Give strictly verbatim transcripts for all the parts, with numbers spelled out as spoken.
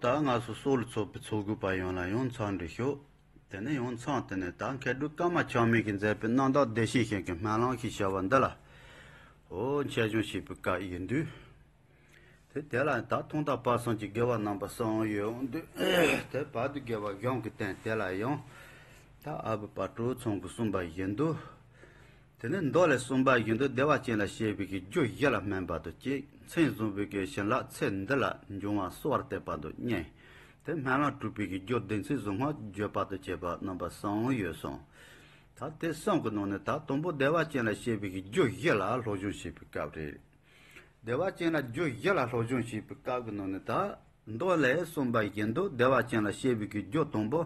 ད་ང་ཚོ་སྲོག་ལ་ཚོགས་པའི་ཚོགས་དགོས་པ་ཡོངས་ལ་ཡང་འཚམས་འདྲི་ཞུ། དེ་ནས་ཡང་འཚམས་དེ་ནས་ད་མཁས་གྲུབ་ཀརྨ་ཆགས་མེད་ཀྱིས་མཛད་པའི་རྣམ་དག་བདེ་གཤེགས་ཞིང་གི་སྨོན་ལམ་ཞེས་བྱ་བ་འདི་ལ། འོ་འཆད་སྦྱོང་བྱེད་པའི་སྐབས་ཡིན་དུས། དེ་དེ་ལ་ད་ཐོག་མཐའ་བར་གསུམ་གྱི་དགེ་བ་རྣམ་པ་གསུམ་ཡོད་འོང་དུས། དེ་བར་དུ་དགེ་བ་གཞུང་གི་སྟེང་དེ་ལ་ཡང་། ད་ཨ་བུ་དཔལ་སྤྲུལ་ཚང་གིས་གསུངས་པ་ཡིན་དུས། དེ་ནས་མདོ་ལས་གསུངས་པ་བཞིན་དུ་བདེ་བ་ཅན་ལ་སྐྱེ་བའི་གི་རྒྱུ་བཞི་ལ་སྨན་པ་དང་གཅིག། མཚན་བཟུང་བའི་གི་བྱིན་རླབས་ཚེ་འདི་ལ་འབྱུང་བ་གསོ་བར་བྱེད་པ་དང་གཉིས། དེ་སྨོན་ལམ་གྲུབ་པའི་གི་རྒྱུ་བདེན་ཚིག་གཟུངས་སྔགས་བརྗོད་པ་དང་བཅས་པ་རྣམ་པ་གསུམ་ཡོད་གསུངས། ད་དེ་གསུམ་གྱི་ནང་ནས་ད་དང་པོ་བདེ་བ་ཅན་ལ་སྐྱེ་བའི་གི་རྒྱུ་བཞི་ལ་སློབ་སྦྱོང་བྱེད་པའི་སྐབས་རེད། བདེ་བ་ཅན་ལ་རྒྱུ་བཞི་ལ་སློབ་སྦྱོང་བྱེད་པའི་སྐབས་ཀྱི་ནང་ནས་ད། མདོ་ལས་གསུངས་པ་བཞིན་དུ་བདེ་བ་ཅན་ལ་སྐྱེ་བའི་གི་རྒྱུ་དང་པོ།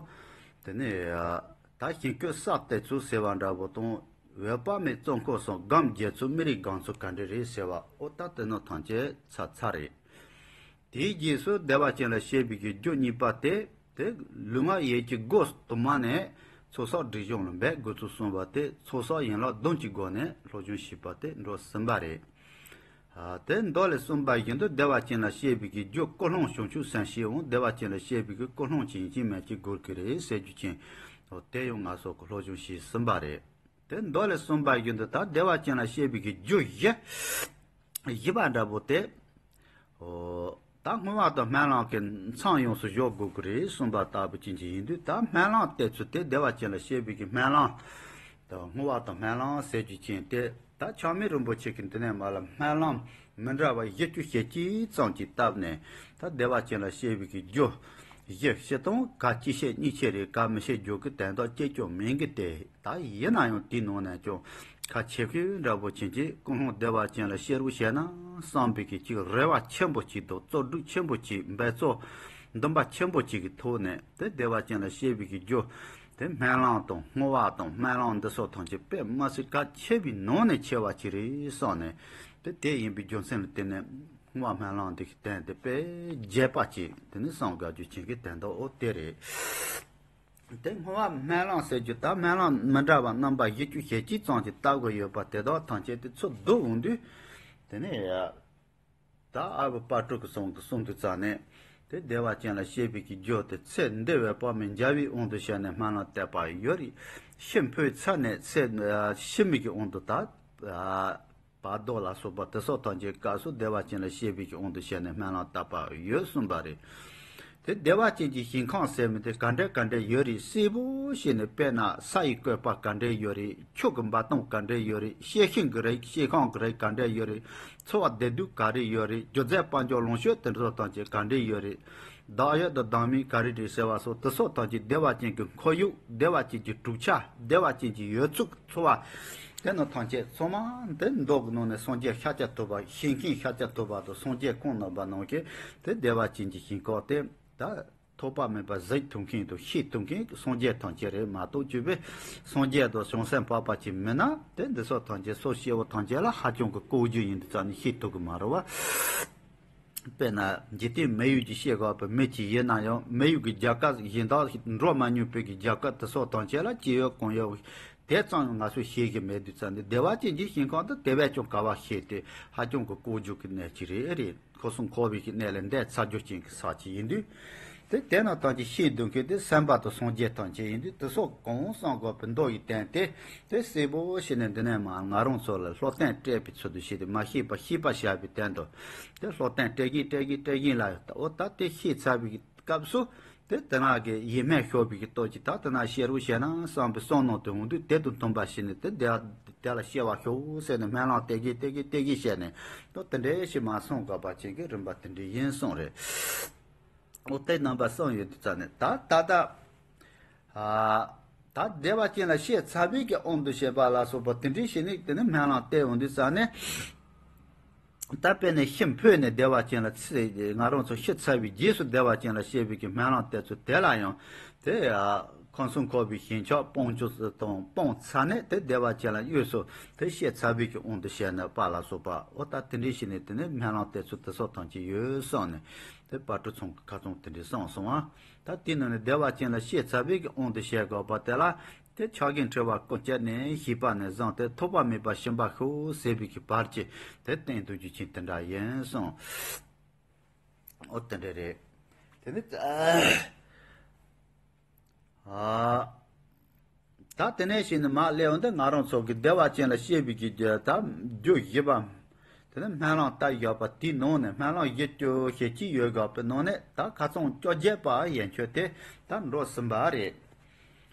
དེ་ནས་ད་ཞིང་བཀོད་ས་དེ་ཚོ་ཟེར་བ་འདྲ་པོ་དང་། འོད་དཔག་མེད་གཙོ་འཁོར་སོགས་སྒོམ་རྒྱལ་ཚོགས་སྨན་རིའི་སྒང་ཚོ་ག་འདྲ་རེད་ཟེར་བ། འོ་ད་དེ་ནི་ཐམས་ཅད་ཚར་ཚར་རེད། དེའི་རྗེས་སུ་བདེ་བ་ཅན་ལ་སྐྱེ་བའི་གི་རྒྱུ་གཉིས་པ་དེ། དེ་ལུས་ངག་ཡིད་ཀྱི་སྒོ་དུ་མ་ནས་ཚོགས་བསགས་སྒྲིབ་སྦྱོང་ལ་འབད་དགོས་ཚུལ་གསུངས་པ་དེ། ཚོགས་བསགས་ཡན་ལག་བདུན་གྱི་སྒོ་ནས་སློབ་སྦྱོང་བྱེད་པ་དེ་འགྲོ་ཟིན་པ་རེད། དེ་མདོ་ལས་གསུངས་པ་བཞིན་དུ་བདེ་བ་ཅན་ལ་སྐྱེ་བའི་གི་རྒྱུ་ཀུན་སློང་བྱང་ཆུབ་སེམས་སྐྱེ་འོང་། བདེ་བ་ཅན་ལ་སྐྱེ་བའི་གི་ཀུན་སློང་ཅན་ཅིག་མན་ཅིག་དགོས་ཀྱི་རེད་ཟེར་རྒྱུ་ཅན། འོ་དེ་ཡང་ང་ཚོ་གི་སློབ་སྦྱོང་བྱས་ཟིན་པ་རེད། དེ་མདོ་ལས་གསུངས་པ་བཞིན་དུ་ད་བདེ་བ་ཅན་ལ་སྐྱེ་བའི་གི་རྒྱུ་བཞི། བཞི་པ་འདྲ་པོ་དེ། འོ། ད་བསྔོ་བ་དང་སྨོན་ལམ་གྱི་མཚམས་ཡོངས་སུ་འཇོག་དགོས་ཀྱི་རེད་གསུངས་པ་ལྟ་བུ་ཅན་གྱི་ཡིན་དུས། ད་སྨོན་ལམ་དེ་ཚོ་དེ་བདེ་བ་ཅན་ལ་སྐྱེ་བའི་གི་སྨོན་ལམ། ད་བསྔོ་བ་དང་སྨོན་ལམ་ཟེར་རྒྱུ་ཅན་དེ། ད་ཆགས་མེད་རིན་པོ་ཆེ་གིས་འདི་ནས་མར་ལ་སྨོན་ལམ་མི་འདྲ་བ་བཞི་བཅུ་ཞེ་གཅིག་ཙམ་ཅིག་བཏབ་ནས། ད་བདེ་བ་ཅན་ལ་སྐྱེ་བའི་གི་རྒྱུ་བཞི་སྤྱིར་བཏང་ག་ཅི་བཤད་གཉིས་ཆེ་རེད། ག་མི་བཤད་རྒྱུ་གི་དོན་དག་ཅི་ཀྱང་མིན་གི་དེ། ད་ཡིན་ན་ཡང་དེའི་ནང་ནས་ཀྱང་ཁ་ཆེ་ཤོས་འདྲ་པོ་ཅན་གྱི་ཀུན་སློང་བདེ་བ་ཅན་ལ་སྐྱེ་རོགས་བྱས་ན་བསམ་པའི་གི་ཅིག་རེ་བ་ཆེན་པོ་ཅིག་དང་རྩོལ་སྒྲུབ་ཆེན་པོ་ཅིག་འབད་རྩོལ་འདུན་པ་ཆེན་པོ་ཅིག་གི་ཐོག་ནས། དེ་བདེ་བ་ཅན་ལ་སྐྱེ་བའི་གི་རྒྱུ་དེ་སྨོན་ལམ་དང་བསྔོ་བ་དང་སྨོན་ལམ་འདི་སོགས་ཐམས་ཅད་དཔེ་མི་སྲིད་གལ་ཆེ་བའི་ནང་ནས་ཆེ་བ་ཅིག་རེད་བསམ་ནས། དེ་དེ་ཡིན་པའི་རྒྱུ་མཚན་ལ་བརྟེན་ནས་བསྔོ་བ་སྨོན་ལམ་འདི་གི་དོན་དེ་དཔེ་རྒྱས་པ་ཅིག་དེ་ནི་བསམ་དགའ་རྒྱུ་ཅན་གྱི་དོན་དག་འོ་དེ་རེད། དེ་བསྔོ་བ་སྨོན་ལམ་ཟེར་རྒྱུ། ད་སྨོན་ལམ་མི་འདྲ་བ་རྣམ་པ་བཞི་བཅུ་ཞེ་གཅིག་ཙམ་ཅིག་བཏབ་དགོས་ཡོད་པ་དེ་དག་ཐམས་ཅད་དེ་ཚུར་བསྡུ་འོང་དུས། དེ་ནས་ད་ཨ་བུ་དཔལ་སྤྲུལ་སྐུ་གསུང་གི་གསུང་དུས་ཙམ་ནས། དེ་བདེ་བ་ཅན་ལ་སྐྱེ་བའི་གི་རྒྱུ་དེ་ཚེ་འདི་བས་དཔག་མེད་མཇལ་བའི་དབང་དུ་བྱས་ནས་སྨོན་ལམ་བཏབ་པ་ཡོད་རེད། ཤི་འཕོས་ཚར་ནས་ཚེ་ཕྱི་མའི་གི་དབང་དུ་ད། བར་དོ་ལ་སོགས་པ་དེ་སོགས་ཐམས་ཅད་སྐབས་སུ་བདེ་བ་ཅན་ལ་སྐྱེ་བའི་གི་དབང་དུ་བྱས་ནས་སྨོན་ལམ་བཏབ་པ་ཡོད་གསུངས་པ་རེད། དེ་བདེ་བ་ཅན་གྱི་ཞིང་ཁམས་ཟེར་མི་དེ་ག་འདྲ་ག་འདྲ་ཡོད་རེད། གསལ་པོ་བྱས་ནས། དཔེར་ན་ས་ཡི་བཀོད་པ་ག་འདྲ་ཡོད་རེད། ཆུ་གི་འབབ་སྟངས་ག་འདྲ་ཡོད་རེད། སྐྱེ་ཤིང་གི་རིགས་སྐྱེ་ཁམས་ཀྱི་རིགས་ག་འདྲ་ཡོད་རེད། འཚོ་བ་བདེ་སྡུག་ག་རེ་ཡོད་རེད། རྒྱུ་རྫས་དཔལ་འབྱོར་ལོངས་སྤྱོད་དེ་ཚོ་ཐམས་ཅད་ག་འདྲ་ཡོད་རེད། བདག་ཡོད་དང་བདག་མེད་ག་རེ་རེད་ཟེར་བ་སོགས་དེ་སོགས་ཐམས་ཅད་བདེ་བ་ཅན་གྱི་ཁོར་ཡུག་བདེ་བ་ཅན་གྱི་གྲུབ་ཆ། བདེ་བ་ཅན་གྱི་ཡོད་ཚུལ། འཚོ་བ། དེ་ནི་ཐམས་ཅད་ཚང་མ་འདི་མདོ་གི་ནང་ནས་སངས་རྒྱས་ཤཱཀྱ་ཐུབ་པ། ཤེས་མཁན་ཤཱཀྱ་ཐུབ་པ་དང་སངས་རྒྱས་གང་རྣམ་པ་རྣམས་ཀྱིས་དེ་བདེ་བ་ཅན་གྱི་ཞིང་ཁམས་དེ་ད་ཐོགས་པ་མེད་པར་གཟིགས་ཐུབ་མཁན་དང་ཤེས་ཐུབ་མཁན་སངས་རྒྱས་ཐམས་ཅད་རེད་མ་གཏོགས། བཅོས་པའི་སངས་རྒྱས་དང་བྱང་སེམས་དཔག་པ་ཅིག་མིན་ན། དེ་འདི་སོགས་ཐམས་ཅད་སོ་སྐྱེ་བོ་ཐམས་ཅད་ལ་ཧ་ཅང་གི་ལྐོག་གྱུར་ཡིན་དུས་ཙམ་ནས་ཤེས་ཐུབ་ཀྱི་མ་རེད་བ། དཔེར་ན་འཇིག་རྟེན་མི་ཡུལ་གྱི་ཤེས་དགོས་པའི་མི་གཅིག་ཡིན་ན་ཡང་། མི་ཡུལ་གྱི་རྒྱལ་ཁབ་གཞན་དག་འགྲོ་མ་མྱོང་བའི་གི་རྒྱལ་ཁབ་དེ་སོགས་ཐམས་ཅད་ལ་སྐྱེ་ཡོད་གང་ཡོད་དེ་ཙམ་ཡང་ང་ཚོས་ཤེས་ཀྱི་མེད་དུས་ཙམ་ནས། བདེ་བ་ཅན་གྱི་ཞིང་ཁམས་དེ་དེ་བས་ཀྱང་ག་བ་ཞིག་དེ་ཧ་ཅང་གི་ལྐོག་གྱུར་གྱི་གནས་ཅིག་རེད། རེད། འཁོར་གསུམ་འཁོར་བའི་གི་གནས་ལས་འདས་ཚར་རྒྱུ་ཅན་གྱི་ས་ཅིག་ཡིན་དུས། དེ་དེ་རྣམས་ཐམས་ཅད་ཤེས་འདོད་མཁན་དེ་སེམས་དཔའ་དང་སངས་རྒྱས་ཐམས་ཅད་ཡིན་དུས། དེ་སོགས་གང་བསམ་དགོས་པའི་མདོ་ཡི་དོན་དེ། དེ་གསལ་པོ་བྱས་ནས་འདི་ནས་མར་ང་རང་ཚོ་ལ་སློབ་སྟོན་སྤྲད་པའི་ཚུལ་དུ་བྱས་ཏེ། མ་ཤེས་པ་ཤེས་པ་བྱ་བའི་དོན་དུ། དེ་སློབ་སྟོན་སྤྲད་གིན་སྤྲད་གིན་སྤྲད་གིན་ལ། འོ་ད་དེ་ཤེས་ཚར་བའི་སྐབས་སུ། དེ་དེ་ན་གི་ཡིད་སྨོན་ཤོར་བའི་གི་སྟོབས་ཀྱིས་ད་དེ་ན་ཤེས་རོགས་བྱས་ན་བསམ་པའི་བསམ་མནོ་དེ་འོང་དུས། དེ་དང་མཐུན་པ་བྱས་ནས་དེ་དེ་དེ་ལ་སྐྱེ་བ་ཤོག་ཟེར་ནས་སྨོན་ལམ་སྟེར་གིན་སྟེར་གིན་སྟེར་གིན་བྱས་ནས། ད་དེ་འདྲའི་ཞིག་མ་སོང་དགོས་པ་ཅན་གྱི་རིམ་པ་དེ་འདྲ་ཡིན་གསུངས་རེད། འོ་དེ་རྣམ་པ་གསུམ་ཡོད་དུས་ཙམ་ནས། ད་ད་ད། ཨ། ད་བདེ་བ་ཅན་ལ་སྐྱེས་ཚར་བའི་གི་དབང་དུ་བྱས་པ་ལ་སོགས་པ་དེ་འདྲའི་ཞིག་ནི་དེ་ནི་སྨོན་ལམ་བཏབ་འོང་དུས་ཙམ་ནས། ད་དཔེར་ན་ཤི་འཕོས་ནས་བདེ་བ་ཅན་ལ་ཚེ་ང་རང་ཚོ་ཤི་ཚར་བའི་རྗེས་སུ་བདེ་བ་ཅན་ལ་སྐྱེ་བའི་གི་སྨོན་ལམ་བཏབ་ཚུལ་དེ་ལ་ཡང་། དེ་ཡང་ཁམས་གསུམ་འཁོར་བའི་ཞེན་ཆགས་སྤོང་བྱ་དང་སྤངས་ཚར་ནས། དེ་བདེ་བ་ཅན་ལ་དངོས་སུ་དེ་སྐྱེས་ཚར་བའི་གི་དབང་དུ་བྱས་ནས་པ་ལ་སོགས་པ། འོ་ད་དེ་འདྲའི་ཞིག་ནི་དེ་ནི་སྨོན་ལམ་བཏབ་ཚུལ་དེ་སོགས་ཐམས་ཅད་ཡོད་གསུངས་ནས། དེ་དཔལ་སྤྲུལ་ཚང་གིས་ཁ་ཚང་དེ་འདྲའི་གསུངས་སོང་ང་། ད་དེའི་ནང་ནས་བདེ་བ་ཅན་ལ་སྐྱེས་ཚར་བའི་གི་དབང་དུ་བྱས་དགོས་པ་དེ་ལ། དེ་ཆགས་ཞེན་འཁྲི་བ་ཀུན་སྤྱད་ནས། ཞིག་པ་ནས་བཟུང་སྟེ་ཐོགས་པ་མེད་པར་ཞིང་པ་ཤོག་ཟེར་བའི་གི་བར་གྱི་དེ་བསྟན་དུ་རྒྱུ་ཅན་དེ་འདྲ་ཡིན་གསུངས། འོ་དེ་འདྲ་རེད། དེ་ནི། ཨ། ད་དེ་ནས་བྱས་ནས་མར་སླེབས་འོང་དུས་ང་རང་ཚོ་གི་བདེ་བ་ཅན་ལ་བཤད་པའི་གི་རྒྱུ་ད་རྒྱུ་བཞི་པ། དེ་ནི་སྨོན་ལམ་བཏབ་བཞག་པ་དེའི་ནང་ནས་སྨོན་ལམ་བཞི་བཅུ་ཞེ་གཅིག་ཡོད་བཞག་པའི་ནང་ནས་ད་ཁ་སང་བཅོ་བརྒྱད་པ་ཡན་ཆོད་དེ་ད་འགྲོ་ཟིན་པ་རེད།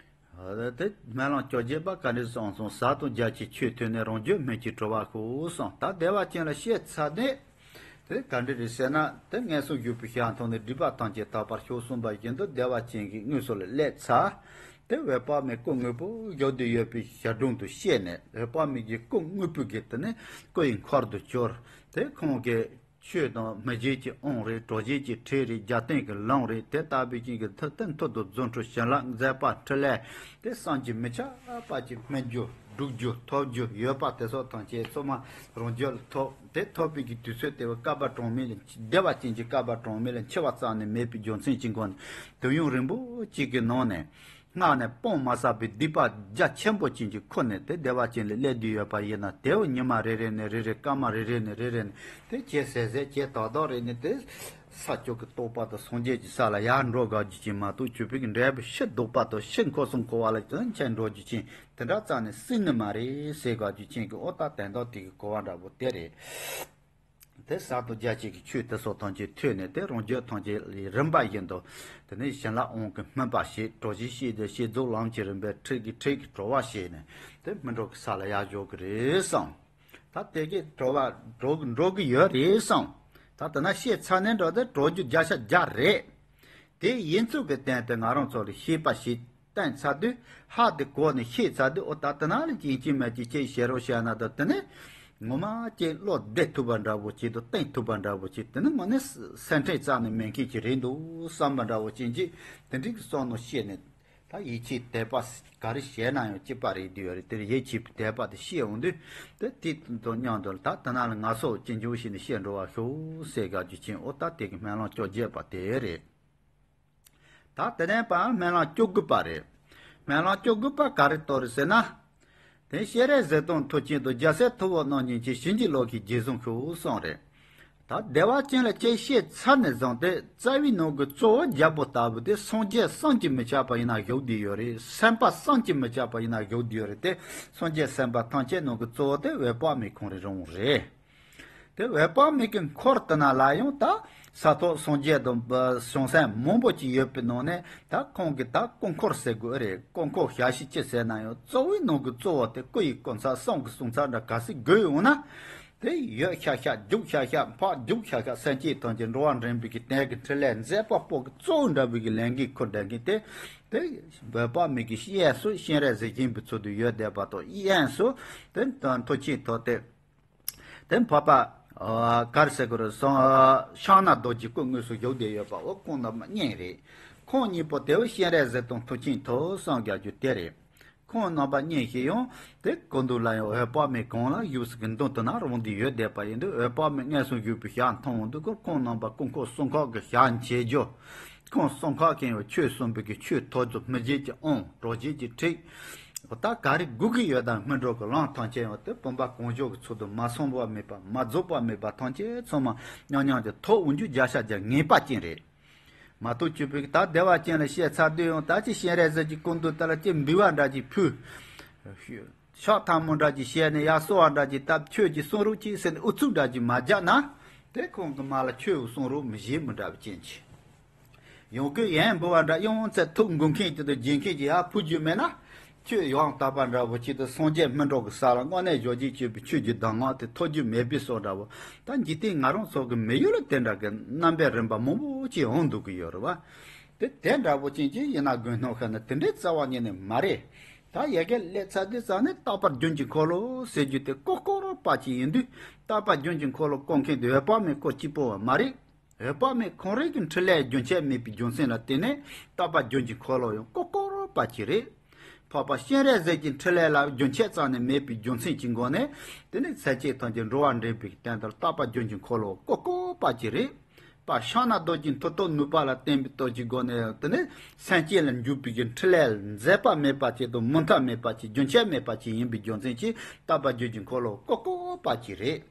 དེ་སྨོན་ལམ་བཅོ་བརྒྱད་པ་ག་འདྲ་གསུངས་སོང་། ཟས་དང་རྒྱགས་ཀྱི་ཆོས་ཐོས་ནས། རང་རྒྱུད་སྨིན་ཅིང་གྲོལ་བར་ཤོག་གསུངས། ད་བདེ་བ་ཅན་ལ་བཤད་ཚར་ནས། དེ་ག་འདྲ་རེད་ཟེར་ན། དེ་ངན་སོང་སྒྲིབ་པའི་ཞལ་མཐོང་ནས་སྒྲིབ་པ་ཐམས་ཅད་དག་པར་ཤོག་གསུངས་པ་བཞིན་དུ་བདེ་བ་ཅན་གྱི་དངོས་སུ་ལ་སླེབས་ཚར། དེ་འོད་དཔག་མེད་སྐུ་དངོས་པོ་བཞུགས་བསྡད་ཡོད་པའི་ཞལ་དྲུང་དུ་གཤེགས་ནས། འོད་དཔག་མེད་ཀྱི་སྐུ་དངོས་པོ་གི་དེ་ནི་སྐུ་ཡི་འཁོར་དུ་གྱུར། དེ་ཁོང་གིས་ཆོས་དང་སྨིན་བྱེད་ཀྱི་དབང་རེད། གྲོལ་བྱེད་ཀྱི་ཁྲིད་རེད། རྒྱབ་རྟེན་གྱི་ལམ་རེད། དེ་ལྟ་བུའི་རྐྱེན་གྱིས་ཐུབ་བསྟན་མཐུ་དང་རྫུ་འཕྲུལ་བྱིན་རླབས་མཛད་པ་འཕྲིན་ལས་དེ་བསམ་གྱིས་མི་ཁྱབ་པ་ཅིག་སྨིན་རྒྱུ་སྒྲུབ་རྒྱུ་ཐོབ་རྒྱུ་ཡོད་པ་དེ་སོགས་ཐམས་ཅད་ཚང་མ་རང་རྒྱུད་ལ་ཐོབ། དེ་ཐོབ་པའི་གི་དུས་ཚོད་དེ་བ་བསྐལ་པ་གྲངས་མེད་ལ་བདེ་བ་ཅན་གྱི་བསྐལ་པ་གྲངས་མེད་ལ་འཆི་བ་རྩ་ནས་མེད་པའི་རྒྱུ་མཚན་གྱི་སྒོ་ནས་དུས་ཡུན་རིང་པོ་གཅིག་གི་ནང་ནས། སྔགས་ནས་སྤང་མ་བསགས་པའི་སྡིག་པ་རྒྱ་ཆེན་པོ་ཅན་གྱི་ཁུར་ནས་དེ་བདེ་བ་ཅན་ལ་སླེབས་བསྡད་ཡོད་པ་ཡིན་ན། དེ་བས་ཉི་མ་རེ་རེ་ནས་རེ་རེ། སྐར་མ་རེ་རེ་ནས་རེ་རེ་ནས་དེ་བྱས་ཟེར་ཟེར་བྱས་དག་དག་རེ་ནས་དེ་ས་བཅུ་གི་རྟོགས་པ་དང་སངས་རྒྱས་ཀྱི་ས་ལ་ཡར་འགྲོ་དགོས་རྒྱུ་ཅན་མ་གཏོགས། ཆོས་པའི་གི་འབྲས་བུ་ཕྱིར་ལྡོག་པ་དང་ཕྱིར་འཁོར་གསུམ་འཁོར་བ་ལ་ཀྱང་ཁྱེར་འགྲོ་རྒྱུ་ཅན་དེ་འདྲ་རྩ་ནས་སྲིད་ནི་མ་རེད་ཟེར་དགོས་རྒྱུ་ཅན་གྱི། ཨོ་ད་དོན་དག་དེ་གི་གོ་བ་འདྲ་པོ་དེ་རེད། དེ་ཟས་དང་རྒྱགས་ཀྱི་ཆོས་དེ་སོགས་ཐམས་ཅད་ཐོས་ནས། དེ་རང་རྒྱུད་ཐམས་ཅད་ལ་རིམ་པ་བཞིན་དུ་དེ་ནས་བྱིན་རླབས་དབང་གིས་སྨིན་པ་བྱེད། གྲོལ་བྱེད་བཤད་དེ་བཤད་རྫོགས། ལམ་གྱི་རིམ་པས་ཁྲིད་ཀྱི་ཁྲིད་ཀྱིས་གྲོལ་བ་བྱས་ནས་དེ་སྨིན་གྲོལ་གྱི་ས་ལ་ཡར་འཇོག་གི་རེད་བསམ། ད་དེ་གི་གྲོལ་བ་འགྲོ་འགྲོ་གི་ཡོད་རེད་བསམ། ད་དེ་ན་བཤད་ཚར་ནས་འགྲོ་དེ་གྲོལ་རྒྱུ་བརྒྱ་ཆ་བརྒྱ་རེད། དེ་ཡིན་ཚུལ་གྱི་སྟེང་དུ་ང་རང་ཚོ་ལ་ཤེས་པ་ཞིག་བསྟན་ཚར་དུས། ཧ། དེ་གོ་ནས་ཤེས་ཚར་དུས། ཨོ་ད་དེ་ན་ལ་ཅིག་ཡིན་གཅིག་མིན་གཅིག་ཅིག་བྱེད་རོགས་བྱས་ན་ད་དེ་ནི་ངོ་མ་ཅིག་བློ་བདེ་ཐུབ་པ་འདྲ་པོ་ཅིག་དང་གཏིང་ཐུབ་པ་འདྲ་པོ་ཅིག་དེ་ནི་དངོས་གནས་སེམས་ཁྲལ་རྩ་ནས་མེད་མཁན་ཅིག་རེད་འདུག་བསམ་པ་འདྲ་པོ་ཅན་གྱི་དེ་འདྲའི་གི་བསམ་མནོ་བཤད་ནས། ད་ཡིད་ཆེས་དད་པ་ག་རེ་བྱས་ན་ཡང་གཅིག་པ་རེད་འདུག་ཡོད་རེད། དེར་ཡིད་ཆེས་པའི་དད་པ་དེ་བཤད་འོང་དུས། དེ་དེ་དང་མཉམ་དུ་ད་དེ་ན་ལ་ང་སོགས་ཅི་འབྱུང་བྱས་ནས་བཤད་འགྲོ་བར་ཤོག་ཟེར་དགོས་རྒྱུ་ཅན། ཨོ་ད་དེ་གི་སྨོན་ལམ་བཅོ་བརྒྱད་པ་དེ་རེད། ད་དེ་ནས་པའང་སྨོན་ལམ་བཅོ་དགུ་པ་རེད། སྨོན་ལམ་བཅོ་དགུ་པ་ག་རེ་གཏོང་རེད་ཟེར་ན། དེ་སྤྱན་རས་གཟིགས་དང་མཐུ་ཆེན་དང་རྒྱལ་སྲས་ཐུ་བོ་རྣམ་གཉིས་ཀྱི་བྱིན་གྱིས་རློབ་ཀྱིས་རྗེས་བཟུང་ཤོག་གསུངས་རེད། ད་བདེ་བ་ཅན་ལ་ཅིག་བཤད་ཚར་ནས་བཟུང་སྟེ། རྩ་བའི་ནང་གི་གཙོ་བོ་རྒྱལ་པོ་ལྟ་བུ་དེ་སངས་རྒྱས་བསམ་གྱིས་མི་ཁྱབ་པ་ཡིན་ན་བཞུགས་བསྡད་ཡོད་རེད། སེམས་དཔའ་བསམ་གྱིས་མི་ཁྱབ་པ་ཡིན་ན་བཞུགས་བསྡད་ཡོད་རེད་དེ། སངས་རྒྱས་སེམས་དཔའ་ཐམས་ཅད་ནང་གི་གཙོ་བོ་དེ་འོད་དཔག་མེད་ཁོང་རང་རང་རེད། དེ་འོད་དཔག་མེད་ཀྱི་འཁོར་དེ་ན་ལ་ཡང་ད་ས་ཐོབ་སངས་རྒྱས་དང་བྱང་སེམས་མང་པོ་ཅིག་ཡོད་པའི་ནང་ནས། ད་ཁོང་གི་ད་སྐུ་འཁོར་ཟེར་དགོས་རེད། སྐུ་འཁོར་ཞལ་ཤེས་ཅི་ཟེར་ན་ཡང་གཙོ་བོའི་ནང་གི་གཙོ་བོ་དེ། སྐུ་ཡི་སྐུ་མཚམས་གསུང་གི་གསུང་མཚམས་འདྲ་ག་ཚོད་དགོས་ཡོང་ན། དེ་ཡོད་ཤག་ཤག་རྒྱུགས་ཤག་ཤག་ཕར་རྒྱུགས་ཤག་ཤག་སེམས་ཅན་ཐམས་ཅད་འགྲོ་བ་འདྲེན་པའི་གི་དོན་གྱི་ཕྲིན་ལས་མཛད་པ་པོ་གི་གཙོ་བོ་འདྲ་བའི་གི་ལས་འགན་འཁུར་བསྡད་མཁན་དེ། དེ་འོད་དཔག་མེད་ཀྱི་གཡས་སུ་སྤྱན་རས་གཟིགས་བཞེངས་པའི་ཚུལ་དུ་ཡོད་བསྡད་པ་དང་། གཡོན་སུ་དེ་མཐུ་ཆེན་ཐོབ་སྟེ། དེ་འཕགས་པ། ཨ། ག་རེ་ཟེར་དགོས་རེད། སོང་། ཕྱག་ན་རྡོ་རྗེ་སྐུ་དངོས་སུ་བཞུགས་བསྡད་ཡོད་པ། འོ་ཁོང་རྣམ་པ་གཉིས་རེད། ཁོང་གཉིས་པོ་དེ་བས་སྤྱན་རས་གཟིགས་དང་མཐུ་ཆེན་ཐོབ་གསུམ་རྒྱག་རྒྱུ་དེ་རེད། ཁོང་རྣམ་པ་གཉིས་ཤིག་ཡང་དེ་སྐུ་མདུན་ལ་ཡང་འོད་དཔག་མེད་གང་ལ་བཞུགས་སའི་གི་མདུན་དུ་ན་རང་དེ་ཡོད་བསྡད་པ་ཡིན་དུས། འོད་དཔག་མེད་མངོན་སུམ་བཞུགས་པའི་ཞལ་མཐོང་འོང་དུས། ཁོང་རྣམ་པ་སྐུ་འཁོར་གསུམ་ཁག་གི་ཞལ་མཇལ་རྒྱུ། ཁོང་གསུམ་ཁག་གིས་ཡང་ཆོས་གསུངས་པའི་གི་ཆོས་ཐོབ་རྒྱུ། སྨིན་བྱེད་ཀྱི་དབང་། གྲོལ་བྱེད་ཀྱི་ཁྲིད། ད་ག་རེ་དགོས་ཀྱི་ཡོད་དམ། སྨིན་གྲོལ་གྱི་ལམ་ཐམས་ཅད་ཡང་དེ་བུམ་པ་གང་བྱོའི་ཚུལ་དུ་མ་སོང་བ་མེད་པ། མ་རྫོགས་པ་མེད་པ་ཐམས་ཅད་ཚང་མ་མཉམ་མཉམ་དུ་ཐོབ་འོང་རྒྱུ་བརྒྱ་ཆ་བརྒྱ་ངེས་པ་ཅན་རེད། མ་གཏོགས་ཆོས་པའི་ད་བདེ་བ་ཅན་ལ་བཤད་ཚར་དུས་ཡང་ད་ཅི་སྤྱན་རས་གཟིགས་ཀྱི་སྐུ་མདུན་དེ་ལ་ཅི་འབུལ་བ་འདྲ་ཅིག་ཕུལ། ཕྱག་ཐལ་མོ་འདྲ་ཅིག་བྱས་ནས། ཡར་གསོལ་བ་འདྲ་ཅིག་བཏབ། ཆོས་ཅིག་གསུང་རོགས་གྱིས་ཟེར་ནས་ཨུ་ཚུགས་འདྲ་ཅིག་མ་རྒྱག་ན། དེ་ཁོང་གི་མ་ལ་ཆོས་གསུང་རོགས་མི་བྱེད་མི་འདྲ་བ་ཅན་ཅིག་ཡང་སྐུ་ཡན་འབུལ་བ་འདྲ། ཡང་ཚེ་ཐུགས་དགོངས་མཁན་ཅིག་དང་བརྗེད་མཁན་ཅིག་ཡར་ཕུལ་རྒྱུ་མེད་ན། ཆོས་ཡང་དག་པ་འདྲ་བོ་ཅིག་དང་སངས་རྒྱས་སྨིན་གྲོལ་གྱི་ས་ལ་དངོས་གནས་བཞུགས་བྱེད་ཆོས་པའི་ཆོས་ཀྱི་གདམས་ངག་དེ་ཐོབ་རྒྱུ་མེད་པའི་བཟོ་འདྲ་བོ། ད་འཇིག་རྟེན་ང་རང་ཚོ་གི་མི་ཡུལ་ལ་དེ་འདྲ་གི་རྣམ་པའི་རིམ་པ་མང་པོ་ཅིག་འོང་འདུག་གི་ཡོད་རེད་བ། དེ་དེ་འདྲ་བོ་ཅན་ཅིག་ཡིན་ན་དགོས་སྣང་ཤར་ན་དེ་འདྲའི་རྩ་བ་ཉིད་ནས་མ་རེད། ད་ཡ་གི་སླེབས་ཚར་དུས་ཙང་ནས་རྟག་པར་རྒྱུན་གྱི་འཁོར་ལོ་ཟེར་རྒྱུ་དེ་ཀོ་ཀོ་རོ་པ་ཅིག་ཡིན་དུས། རྟག་པར་རྒྱུན་གྱི་འཁོར་ལོ་བསྐོར་མཁན་དེ་འོད་དཔག་མེད་སྐུ་གཅིག་པོ་བ་མ་རེད། འོད་དཔག་མེད་ཁོང་རང་གི་འཕྲིན་ལས་རྒྱུན་ཆད་མེད་པའི་རྒྱུ་མཚན་ལ་བརྟེན་ནས། རྟག་པར་རྒྱུན་གྱི་འཁོར་ལོ་ཡང་ཀོ་ཀོ་རོ་པ་ཅིག་རེད། འཕགས་པ་སྤྱན་རས་གཟིགས་ཀྱི་འཕྲིན་ལས་ལ་རྒྱུན་ཆད་རྩ་ནས་མེད་པའི་རྒྱུ་མཚན་གྱི་སྒོ་ནས། དེ་ནི་སེམས་ཅན་ཐམས་ཅད་འགྲོ་བ་འདྲེན་པའི་དོན་དུ་རྟག་པར་རྒྱུན་གྱི་འཁོར་ལོ་ཀོ་ཀོ་པ་ཅིག་རེད། པ་ཕྱག་ན་རྡོ་རྗེ་མཐུ་སྟོབས་ནུས་པ་ལ་བརྟེན་པའི་སྟོབས་ཀྱི་སྒོ་ནས། དེ་ནི་སེམས་ཅན་ལ་འཇུག་པའི་གི་འཕྲིན་ལས་མཛད་པ་མེད་པ་ཅིག་དང་མུ་མཐའ་མེད་པ་ཅིག་རྒྱུན་ཆད་མེད་པ་ཅིག་ཡིན་པའི་རྒྱུ་མཚན་གྱིས། རྟག་པར་རྒྱུན་གྱི་འཁོར་ལོ་ཀོ་ཀོ་པ་ཅིག་རེད།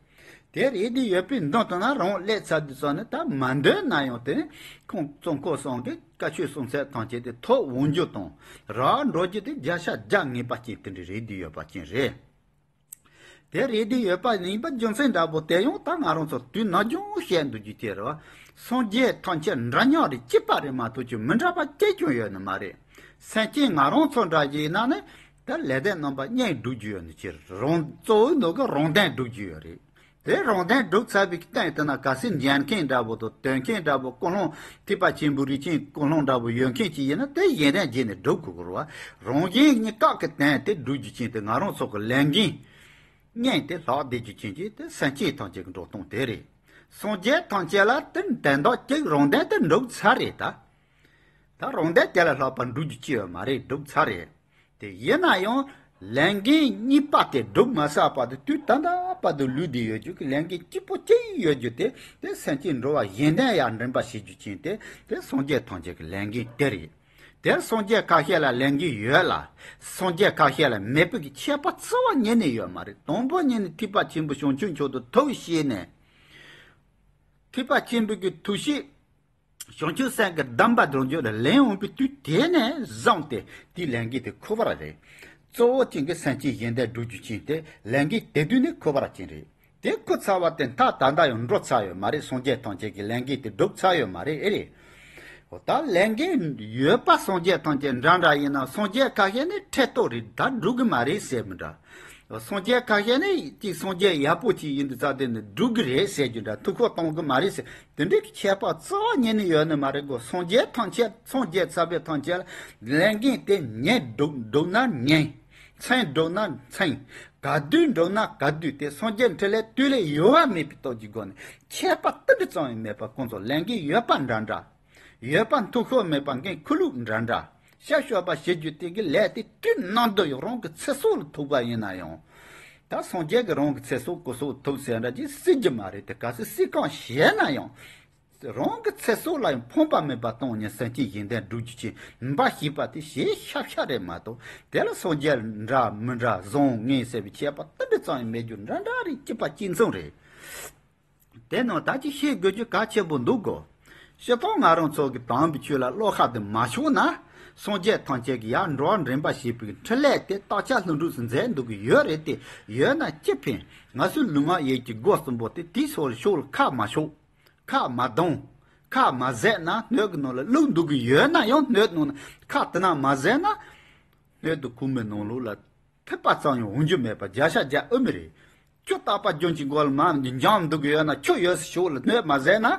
དེ་རེད་དེ་ཡོད་པའི་མདུན་དུ་ན་རང་སླེབས་ཚར་དུས་ཙང་ནས་ད་མ་འདོད་ན་ཡང་དེ་ནི་ཁོང་ཙོང་ཁོ་སང་གི་བཀའ་ཆོས་གསུང་ཚད་ཐམས་ཅད་དེ་ཐོབ་འོང་རྒྱུ་དང་རག་འགྲོ་རྒྱུ་དེ་བརྒྱ་ཆ་བརྒྱ་ངེས་པ་ཅན་དེ་འདྲ་རེད་དེ་ཡོད་པ་ཅན་རེད། དེ་རེད་དེ་ཡོད་པ་ཡིན་པ་རྒྱུ་མཚན་འདྲ་པོ་དེ་ཡང་ད་ང་རང་ཚོ་དུས་ནམ་རྒྱུན་བཤད་འདུག་རྒྱུ་དེ་རེད་བ། སངས་རྒྱས་ཐམས་ཅད་འདྲ་མཉམ་རེད། གཅིག་པ་རེད་མ་གཏོགས་ཀྱི་མི་འདྲ་བ་གཅིག་ཀྱང་ཡོད་ནི་མ་རེད། སེམས་ཅན་ང་རང་ཚོ་འདྲ་ཞིག་ཡིན་ན་ནི་ད་ལེགས་ལྡན་རྣམ་པ་གཉིས་སྒྲུབ་རྒྱུ་ཡོད་ནི་ཕྱིར་རང་གཙོ་བོའི་ནང་གི་རང་དོན་སྒྲུབ་རྒྱུ་ཡོད་རེད། དེ་རང་དོན་སྒྲུབ་ཚར་བའི་སྟེང་དེ་ན་གལ་སྲིད་འཇལ་མཁན་འདྲ་པོ་དང་དོན་མཁན་འདྲ་པོ་ཀུན་སློང་ཐེག་པ་ཆེན་པོའི་རིགས་ཅན་ཀུན་སློང་འདྲ་པོ་ཡོད་མཁན་ཅིག་ཡིན་ན་དེ་གཞན་དོན་རྗེས་ནས་སྒྲུབ་དགོས་ཀྱི་རེད་བ། རང་གཞན་གཉིས་ཀ་གི་དོན་དེ་སྒྲུབ་རྒྱུ་ཅན་དེ་ང་རང་ཚོ་གི་ལས་འགན་གཉིས་དེ་ལྷག་བསྡད་རྒྱུ་ཅན་གྱི་དེ་སེམས་ཅན་ཐམས་ཅད་ཀྱི་འགྲོ་སྟངས་དེ་རེད། སངས་རྒྱས་ཐམས་ཅད་ལ་དེ་དོན་དག་གཅིག་རང་དོན་དེ་འགྲུབ་ཚར་རེད་ད། ད་རང་དོན་དེ་ལས་ལྷག་པ་འགྲུབ་རྒྱུ་ཅི་ཡོད་མ་རེད། འགྲུབ་ཚར་རེད། དེ་ཡིན་ན་ཡང་ལས་འགན་གཉིས་པ་དེ་སྒྲུབ་མ་ཚར་བར་དུ་དུས་ད་ལྟ་བར་དུ་ལུས་བསྡད་ཡོད་རྒྱུ་གི་ལས་འགན་གཅིག་པོ་གཅིག་ཡོད་རྒྱུ་དེ་དེ་སེམས་ཅན་འགྲོ་བ་གཞན་དོན་ཡང་འདྲེན་པ་བྱེད་རྒྱུ་ཅན་དེ་དེ་སངས་རྒྱས་ཐམས་ཅད་ཀྱི་ལས་འགན་དེ་རེད། དེར་སངས་རྒྱས་ཁ་ཤས་ལ་ལས་འགན་ཡོད་ལ། སངས་རྒྱས་ཁ་ཤས་ལ་མེད་པའི་གི་ཁྱད་པར་རྩ་བ་ཉིད་ནས་ཡོད་མ་རེད། དང་པོ་ཉིད་ནས་ཐེག་པ་ཆེན་པོ་བྱང་ཆུབ་མཆོག་ཏུ་ཐུགས་བསྐྱེད་ནས། ཐེག་པ་ཆེན་པོའི་གི་ཐུགས་བསྐྱེད། བྱང་ཆུབ་སེམས་ཀྱི་གདམས་པ་སྒྲུབ་རྒྱུ་ལ་ལེན་འོང་པའི་དུས་དེ་ནས་བཟུང་སྟེ་དེའི་ལས་འགན་དེ་འཁུར་བ་རེད། གཙོ་བོ་ཅན་གྱི་སེམས་ཅན་གཞན་དོན་སྒྲུབ་རྒྱུ་ཅན་དེ་ལས་འགན་དེ་དུས་ནས་འཁུར་བ་ཅན་རེད། དེ་འཁུར་ཚར་བ་དེ་མཐའ་ད་ལྟ་ཡང་འགྲོ་ཚར་ཡོད་མ་རེད། སངས་རྒྱས་ཐམས་ཅད་ཀྱི་ལས་འགན་དེ་སྒྲུབ་ཚར་ཡོད་མ་རེད། ཨེ་རེད། འོ་ད་ལས་འགན་ཡོད་པ་སངས་རྒྱས་ཐམས་ཅད་འདྲ་འདྲ་ཡིན་ན་སངས་རྒྱས་ཁ་ཤས་ནི་ཁྲེལ་ཏོག་རེད། ད་འགྲུབ་གི་མ་རེད་ཟེར་མི་འདྲ། སངས་རྒྱས་ཁ་ཤས་ནི་ཅིག་སངས་རྒྱས་ཡག་པོ་ཅིག་ཡིན་དུས་ཙང་དེ་ནི་འགྲུབ་གི་རེད་ཟེར་རྒྱུ་འདྲ། ཐུགས་ཁུར་གཏོང་གི་མ་རེད་ཟེར། དེ་འདྲའི་ཁྱད་པར་རྩ་བ་ཉིད་ནས་ཡོད་ནི་མ་རེད་གོ། སངས་རྒྱས་ཐམས་ཅད་སངས་རྒྱས་ཚར་བའི་ཐམས་ཅད་ལ་ལས་འགན་དེ་ཉིན་སྒྲུབ་སྒྲུབ་ན་ཉིན། མཚན་སྒྲུབ་ན་མཚན། ག་དུས་སྒྲུབ་ན་ག་དུས། དེ་སངས་རྒྱས་འཕྲིན་ལས་དུས་ལས་ཡོལ་བ་མེད་པའི་སྟོབས་ཀྱི་སྒོ་ནས་ཁྱད་པར་ཏིལ་འབྲུ་ཙམ་ཡང་མེད་པ་ཁོང་ཚོ་ལས་འགན་ཡོད་པ་འདྲ་འདྲ། ཡོད་པ་འཐུས་ཤོར་མེད་པ་འགན་ཁུར་ལུགས་འདྲ་འདྲ། ཤ་ཤོར་བ་བྱེད་རྒྱུ་དེ་གི་ལས་དེ་དུས་ནམ་དུ་ཡང་རང་གི་ཚེ་སྲོག་ལ་ཐུག་པ་ཡིན་ན་ཡང་། ད་སངས་རྒྱས་ཀྱི་རང་གི་ཚེ་སྲོག་སྐུ་སྲོག་ཐུག་ཟེར་འདྲ་ཅིག་སྲིད་རྒྱུ་མ་རེད་དེ། གལ་སྲིད་སྲིད་གང་ཞེ་ན་ཡང་། རང་གི་ཚེ་སྲོག་ལ་ཡང་ཕངས་པ་མེད་པ་གཏོང་ནས་སེམས་ཅན་གཞན་དོན་སྒྲུབ་རྒྱུ་ཅན་འབའ་ཞིག་པ་དེ་ཞེ་ཤ་ཤ་རེད་མ་གཏོགས། དེ་ལ་སངས་རྒྱས་འདྲ་མི་འདྲ་བཟང་ངན་ཟེར་བའི་ཁྱད་པར་ཏིལ་འབྲུ་ཙམ་ཡང་མེད་རྒྱུ་འདྲ་འདྲ་རེད། གཅིག་པ་གཅིག་མཚུངས་རེད། དེ་ནང་ད་ཅི་ཤེས་དགོས་རྒྱུ་གལ་ཆེན་པོ་འདུག་གོ། སྤྱིར་བཏང་ང་རང་ཚོ་གི་དམ་པའི་ཆོས་ལ་བློ་ཁ་དེ་མ་ཕྱོགས་ན། སངས་རྒྱས་ཐམས་ཅད་ཀྱི་ཡར་འགྲོ་བ་འདྲེན་པ་བྱེད་པའི་འཕྲིན་ལས་དེ་བརྟག་དཔྱད་ལྷུན་གྲུབ་སུ་མཛད་འདུག་གི་ཡོད་རེད་དེ། ཡོད་ན་ཅི་ཕན། ང་ཚོའི་ལུས་ངག་ཡིད་ཀྱི་སྒོ་གསུམ་པོ་དེ་དེའི་ཕྱོགས་ལ་ཕྱོགས་ལ་ཁ་མ་ཕྱོགས། ཁ་མ་གདངས། ཁ་མ་བཟེད་ན་སྣོད་ཀྱི་ནང་ལ་བླུགས་འདུག་གི་ཡོད་ན་ཡང་སྣོད་ནང་ན་ཁ་དེ་ན་མ་བཟེད་ན། སྣོད་དུ་ཁུག་མའི་ནང་ལོགས་ལ་ཐིགས་པ་ཙམ་ཡང་འོང་རྒྱུ་མེད་པ་བརྒྱ་ཆ་བརྒྱ་ཨེ་མི་རེད། ཁྱོད་རྟག་པ་རྒྱུན་གྱི་སྒོ་ལ་མར་འགྱངས་འདུག་གི་ཡོད་ན་ཁྱོད་ཡོད་སའི་ཕྱོགས་ལ་སྣོད་མ་བཟེད་ན།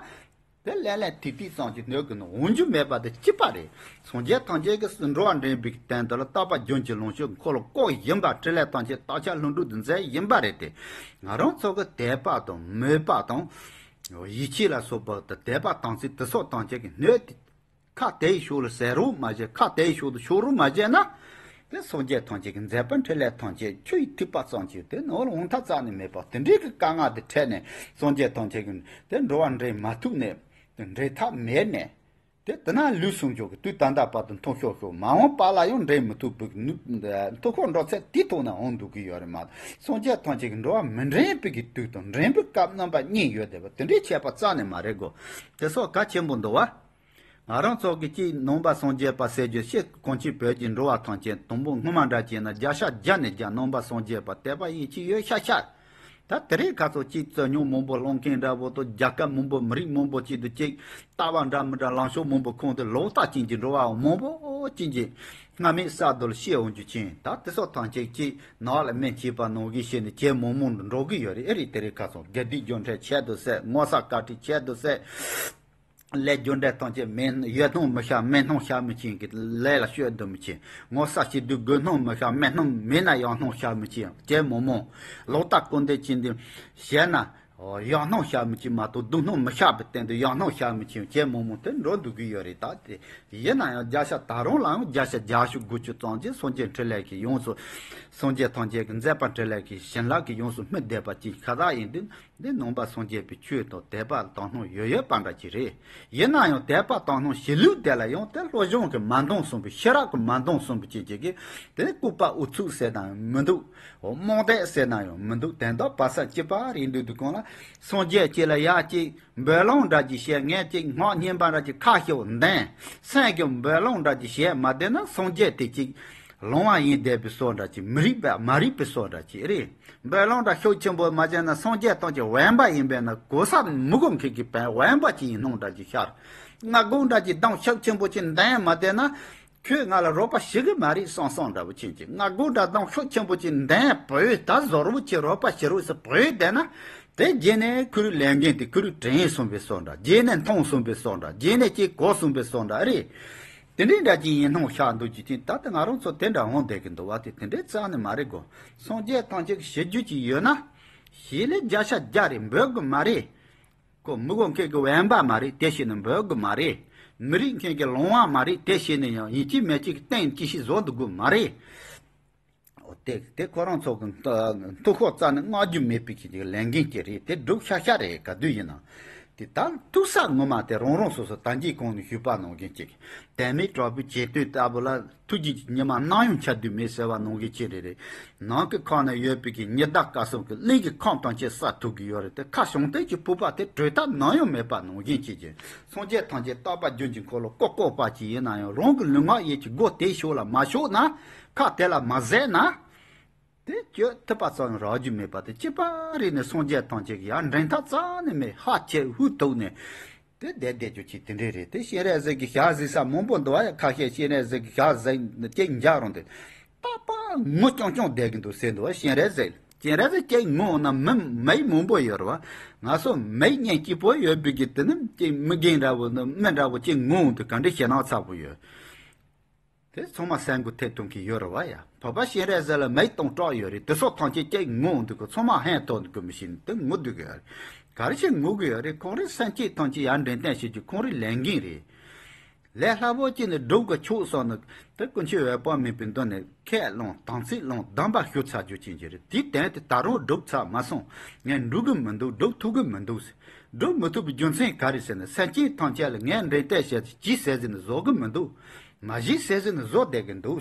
དེ་ལན་ལན་ཐིགས་ཐིགས་ཙམ་གྱི་སྣོད་ཀྱི་ནང་འོང་རྒྱུ་མེད་པ་དེ་གཅིག་པ་རེད། སངས་རྒྱས་ཐམས་ཅད་ཀྱིས་འགྲོ་བ་འདྲེན་པའི་དོན་དུ་ལ་རྟག་པ་རྒྱུན་གྱི་ལོངས་སྤྱོད་འཁོར་ལོ་བསྐོར་བཞིན་པ་འཕྲིན་ལས་ཐམས་ཅད་བརྟག་དཔྱད་ལྷུན་གྲུབ་ཏུ་མཛད་བཞིན་པ་རེད་དེ། ང་རང་ཚོ་གི་དད་པ་དང་མོས་པ་དང་། ཡིད་ཆེས་ལ་སོགས་པ་དང་དད་པ་དམ་ཚིག་དེ་སོགས་ཐམས་ཅད་ཀྱི་སྣོད་དེ། ཁ་དེའི་ཕྱོགས་ལ་ཟེར་རོགས་མ་བྱས། ཁ་དེའི་ཕྱོགས་ལ་ཕྱོགས་རོགས་མ་བྱས་ན། དེ་སངས་རྒྱས་ཐམས་ཅད་ཀྱི་མཛད་པ་འཕྲིན་ལས་ཐམས་ཅད་ཆུ་ཡི་ཐིགས་པ་ཙམ་གྱིས་དེ་ནོར་འོང་ཐབས་རྩ་ནས་མེད་པ་དེ་འདྲའི་གི་དཀའ་ངལ་དེ་འཕྲད་ནས་སངས་རྒྱས་ཐམས་ཅད་ཀྱི་དེ་འགྲོ་བ་འདྲེན་མ་ཐུབ་ནས། དེ་འདྲེན་ཐབས་མེད་ནས། དེ་དེ་ན་ལུས་སུན་འཇོག་གི་དུས་ད་ལྟ་བར་དུ་མཐོང་ཤོར་ཤོར། མ་འོངས་པ་ལ་ཡང་འདྲེན་མི་ཐུབ་པའི་ནུ། མཐོ་ཁོག་འགྲོ་ཚད་དེའི་ཐོག་ན་འོང་འདུག་གི་ཡོད་རེད་མ་གཏོགས། སངས་རྒྱས་ཐམས་ཅད་ཀྱི་འགྲོ་བ་མི་འདྲེན་པའི་གི་དུས་དང་འདྲེན་པའི་སྐབས་རྣམ་པ་གཉིས་ཡོད་བསྡད་པ་དེ་འདྲའི་ཁྱད་པར་རྩ་ནས་མ་རེད་གོ། དེ་སོགས་གལ་ཆེན་པོ་འདུག་བ། ང་རང་ཚོ་གི་གཅིག་ནང་པ་སངས་རྒྱས་པ་ཟེར་རྒྱུ་ཤེས། གང་ཅི་བོད་ཀྱི་འགྲོ་བ་ཐམས་ཅད་དང་པོ་སྔོན་མ་འདྲ་བྱས་ན་བརྒྱ་ཆ་བརྒྱ་ནས་བརྒྱ་ནང་པ་སངས་རྒྱས་པ་དད་པ་ཡིད་ཆེས་ཡོད་ཤག་ཤག། ད་དེ་རིང་ཁ་སང་གཅིག་རྩོད་རྙོག་མང་པོ་སློང་མཁན་འདྲ་པོ་དང་། རྒྱལ་ཁབ་མང་པོ་མི་རིགས་མང་པོ་གཅིག་ཏུ་གཅིག་ལྟ་བ་འདྲ་མི་འདྲ་ལངས་ཕྱོགས་མང་པོ་ཁོང་དུ་ལོག་ལྟ་ཅན་གྱི་འགྲོ་བ་མང་པོ་ཅན་གྱི་སྔ་མའི་ས་རྡོ་ལ་ཤེས་འོང་རྒྱུ་ཅན། ད་དེ་སོགས་ཐམས་ཅད་ཀྱིས་ནགས་ལ་སྨན་བྱས་པ་ནང་བཞིན་བྱས་ནས་བྱེད་མང་མང་དུ་འགྲོ་གི་ཡོད་རེད། ཨེ་རེད། དེ་རིང་ཁ་སང་དགེ་སྡིག་རྒྱུ་འབྲས་ཆེད་དུ་བསད། ངོ་ཚ་བཀའ་དྲིན་ཆེད་དུ་བསད། ལས་རྒྱུ་འབྲས་ཐམས་ཅད་མེད། ཡོད་སྣང་མི་ཤར་མེད་སྣང་ཤར་མི་ཆེན་གྱི་ལས་ལ་སྤྱོད་དུ་མི་ཆེན། ངོ་ཚ་ཞེ་སྡུག་དགོས་སྣང་མི་ཤར་མེད་སྣང་མེད་ན་ཡང་སྣང་ཤར་མི་ཆེན། བྱེད་མང་མང་ལོག་ལྟ་ཀུན་ལྡན་ཅན་དུ་བྱས་ན། ཡང་སྣང་ཤར་མི་ཆེ་མ་གཏོགས་སྡུག་སྣང་མི་ཤར་བའི་སྟེང་དུ་ཡང་སྣང་ཤར་མི་ཆེ་བྱས་མང་མང་དེ་འགྲོ་འདུག་གི་ཡོད་རེད། ད་དེ་ཡིན་ན་ཡང་བརྒྱ་ཆ་ད་རུང་ལའང་བརྒྱ་ཆ་བརྒྱད་ཅུ་དགུ་བཅུ་ཙམ་གྱིས་སངས་རྒྱས་འཕྲིན་ལས་ཀྱིས་ཡོངས་སུ། སངས་རྒྱས་ཐམས་ཅད་ཀྱི་མཛད་པ་འཕྲིན་ལས་ཀྱི་བྱིན་རླབས་ཀྱིས་ཡོངས་སུ་སྨིན་བསྡད་པ་ཅིག་ཁ་ཐག་ཡིན་དུས། འདི་ནང་པ་སངས་རྒྱས་པའི་ཆོས་དང་དད་པ་དག་སྣང་ཡོད་ཡོད་པ་འདྲ་ཅིག་རེད། ཡིན་ན་ཡང་དད་པ་དག་སྣང་གཞི་ལུགས་དེ་ལ་ཡང་དེ་བློ་སྦྱོང་གིས་མ་འདང་གསུངས་པའི་ཤེས་རབ་ཀྱིས་མ་འདང་གསུངས་པའི་རྐྱེན་གྱིས་དེ་ལྐུགས་པ་ཨུ་ཚུགས་ཟེར་ན་ཡང་མི་འདུག་རྨོངས་དད་ཟེར་ན་ཡང་མི་འདུག་དོན་དག་བར་ས་གཅིག་པ་རེད་འདུག་འདུག་གང་ལ། སངས་རྒྱས་གཅིག་ལ་ཡ་གཅིག་འབོད་ལོང་འདྲ་ཅིག་བྱས། ངས་གཅིག་སྔགས་སྙན་པ་འདྲ་ཅིག་ཁ་ཤོག་འདོན། སེམས་ཀྱི་འབོད་ལོང་འདྲ་ཅིག་བྱས་མ་བསྡད་ན་སངས་རྒྱས་དེ་གཅིག་ལོང་བ་ཡིན་བསྡད་པའི་བཟོ་འདྲ་ཅིག་མི་རིགས་པ་མ་རིག་པའི་བཟོ་འདྲ་ཅིག་རེད། འབོད་ལོང་འདྲ་ཤུགས་ཆེན་པོ་མ་བྱས་ན་སངས་རྒྱས་ཐམས་ཅད་དབེན་པ་ཡིན་པས་ན་གོ་ས་མི་གོ་མཁན་གྱི་བན་དབེན་པ་ཅིག་ཡིན་སྣང་འདྲ་ཅིག་ཤར། སྔ་དགོང་འདྲ་ཅིག་གདངས་ཤུགས་ཆེན་པོ་ཅིག་འདོན་མ་བསྡད་ན། ཁྱོད་ང་ལ་རོགས་པ་བྱེད་གི་མ་རེད་བསམ་བསམ་འདྲ་བོ་ཅན་གྱི་སྔ་དགོང་འདྲ་གདངས་ཤུགས་ཆེན་པོ་ཅིག་འདོན་བོས་ད་བཟོ་རུ་ཅིག་རོགས་པ་བྱེད་རོགས་ཟེར་བོས་བསྡད་ན། དེ་རྗེས་ནས་ཁོ་རའི་ལས་འགན་དེ་ཁོ་རའི་དྲན་སོང་བའི་བཟོ་འདྲ། རྗེས་ནས་མཐོང་སོང་བའི་བཟོ་འདྲ། རྗེས་ནས་ཅིག་གོ་སོང་བའི་བཟོ་འདྲ་རེད། དེ་འདྲའི་འདྲ་ཅིག་ཡིན་སྣང་ཤར་འདུག་ཅིག་ཅིག་ད་ལྟ་ང་རང་ཚོ་དེ་འདྲ་འོང་བསྡད་ཀྱི་འདུག་བ། དེ་དེ་འདྲའི་རྩ་ནས་མ་རེད་གོ། སངས་རྒྱས་ཐམས་ཅད་ཀྱི་ཞི་རྒྱུ་ཅིག་ཡོད་ན། ཞི་ལས་བརྒྱ་ཆ་བརྒྱ་རེད་འབོད་དགོས་མ་རེད། ཁོ་མི་གོ་མཁན་གྱི་དབེན་པ་མ་རེད་དེ་བྱས་ནས་འབོད་དགོས་མ་རེད། མི་རིགས་མཁན་གྱི་ལོང་བ་མ་རེད་དེ་བྱས་ནས་ཡང་ཡིན་གཅིག་མིན་གཅིག་གི་སྟེང་ཅི་ཞིག་བཟོ་འདུག་དགོས་མ་རེད། འོ་དེ་དེ་ཁོ་རང་ཚོ་གི་མཐུ་ཁོག་རྩ་ནས་མངག་རྒྱུ་མེད་པའི་ཁྱེད་ཀྱི་ལས་འགན་ཅིག་རེད། དེ་སྒྲུབ་ཤ་ཤ་རེད་ག་དུས་ཡིན་ན། དེ་ད་ཐུག་ས་ངོ་མ་དེ་རང་རང་སོ་སོ་ད་གིན་གོང་ནས་ཞུས་པ་ནང་བཞིན་ཅིག་དད་མེད་དྲག་པོའི་བྱེད་སྟོན་ལྟ་བུ་ལ། ཐུགས་རྗེ་ཉི་མ་གནམ་ཡང་འཆར་དུས་མེད་ཟེར་བ་ནང་བཞིན་ཅིག་རེད་རེད། ནང་གི་ཁམས་ན་ཡོད་པའི་གི་ཉི་ཟླ་སྐར་གསུམ་གྱི་གླིང་གི་ཁམས་དང་བཅས་ས་ཐུག་གི་ཡོད་རེད་དེ། ཁ་བྱང་བལྟས་ཀྱི་སྤོབས་པ་དེ་གྲོལ་ཐབས་ནམ་ཡང་མེད་པ་ནང་བཞིན་ཅིག་གི་སངས་རྒྱས་ཐམས་ཅད་རྟག་པ་རྒྱུན་གྱི་འཁོར་ལོ་བསྐོར་བསྐོར་བ་ཅིག་ཡིན་ན་ཡང་རང་གི་ལུས་ངག་ཡིད་ཀྱི་སྒོ་དེ་ཕྱོགས་ལ་མ་ཕྱོགས་ན། ཁ་དེ་ལ་མ་གཟས་ན། དེ་གཅོད་ཐུབ་པ་ཙམ་ཡང་རག་རྒྱུ་མེད་པ་དེ་གཅིག་པ་རེད་ནས་སངས་རྒྱས་ཐམས་ཅད་ཀྱི་ཡར་འདྲེན་ཐབས་རྩ་ནས་མེད། ཧ་ཆེ་ཧུ་ཐུག་ནས། དེ་བསྡད་བསྡད་རྒྱུ་ཅིག་དེ་འདྲས་རེད་དེ། སྤྱན་རས་གཟིགས་ཀྱི་ཞལ་གཟིགས་ས་མང་པོ་འདུག་བ་ཡ། ཁ་ཤས་སྤྱན་རས་གཟིགས་ཀྱི་ཞལ་གཟིགས་ནས་སྐྱེ་འཇག་རུང་དེ། རྟག་པ་ངུ་ཀྱང་ཀྱང་བསྡད་ཀྱི་འདུག་ཟེར་འདུག་བ། སྤྱན་རས་གཟིགས་སྤྱན་རས་གཟིགས་སྐྱེ་ངུ་འོང་ན་མི་མི་མང་པོ་ཡོད་རེད་བ། ང་ཚོ་མི་གཉེན་སྐྱིད་པོ་ཡོད་པའི་གི་དེ་ནི་སྐྱེ་མི་རྒན་འདྲ་བོ་ནི་མི་འདྲ་བོ་སྐྱེ་ངུ་འོང་དུས་ག་འདྲ་ཞེད་སྣང་ཚ་པོ་ཡོད། དེ་ཚང་མ་སེམས་འགུལ་ཐེབས་ཐུབ་མཁན་ཡོད་རེད་བ་ཡ། བོད་པ་སྤྱན་རས་གཟིགས་ལ་མིག་སྟོང་སྐྲག་ཡོད་རེད། དེ་ཚོ་ཐམས་ཅད་སྐྱེ་ངུ་འདུག་གི་ཚང་མ་ཧན་ཐོག་འདུག་གི་མི་ཤེས་ནི་དེ་ངུ་འདུག་གི་ཡོད་རེད། ག་རེ་བྱས་ངུ་གི་ཡོད་རེད། ཁོང་རའི་སེམས་ཅན་ཐམས་ཅད་ཡར་འདྲེན་སྟོན་བྱེད་རྒྱུ་ཁོང་རའི་ལས་འགན་རེད། ལས་སླ་པོ་གཅིག་ནི་སྒྲུབ་གི་ཆོག་སོང་ནི་དེ་ཀུན་མཁྱེན་འོད་དཔག་མེད་པའི་མདུན་ནས་ཁས་བླངས་དམ་ཚིག་བླངས་སྡོམ་པ་ཞུ་ཚར་རྒྱུ་ཅན་ཅིག་རེད། དེའི་དོན་དེ་ད་རུང་སྒྲུབ་ཚར་མ་སོང་། ངས་འགྲུབ་གི་མི་འདུག་སྒྲུབ་ཐུབ་གི་མི་འདུག་ཟེར། སྒྲུབ་མི་ཐུབ་པའི་རྒྱུ་མཚན་ག་རེ་ཟེར་ན། སེམས་ཅན་ཐམས་ཅད་ལ་ངས་འདྲེན་སྟོན་བྱས་ཏེ་གྱིས་ཟེར་ཟིན་ནས་བཟོ་གི་མི་འདུག་མ་གྱིས་ཟེར་ཟིན་ནས་བཟོ་བསྡད་ཀྱི་འདུག་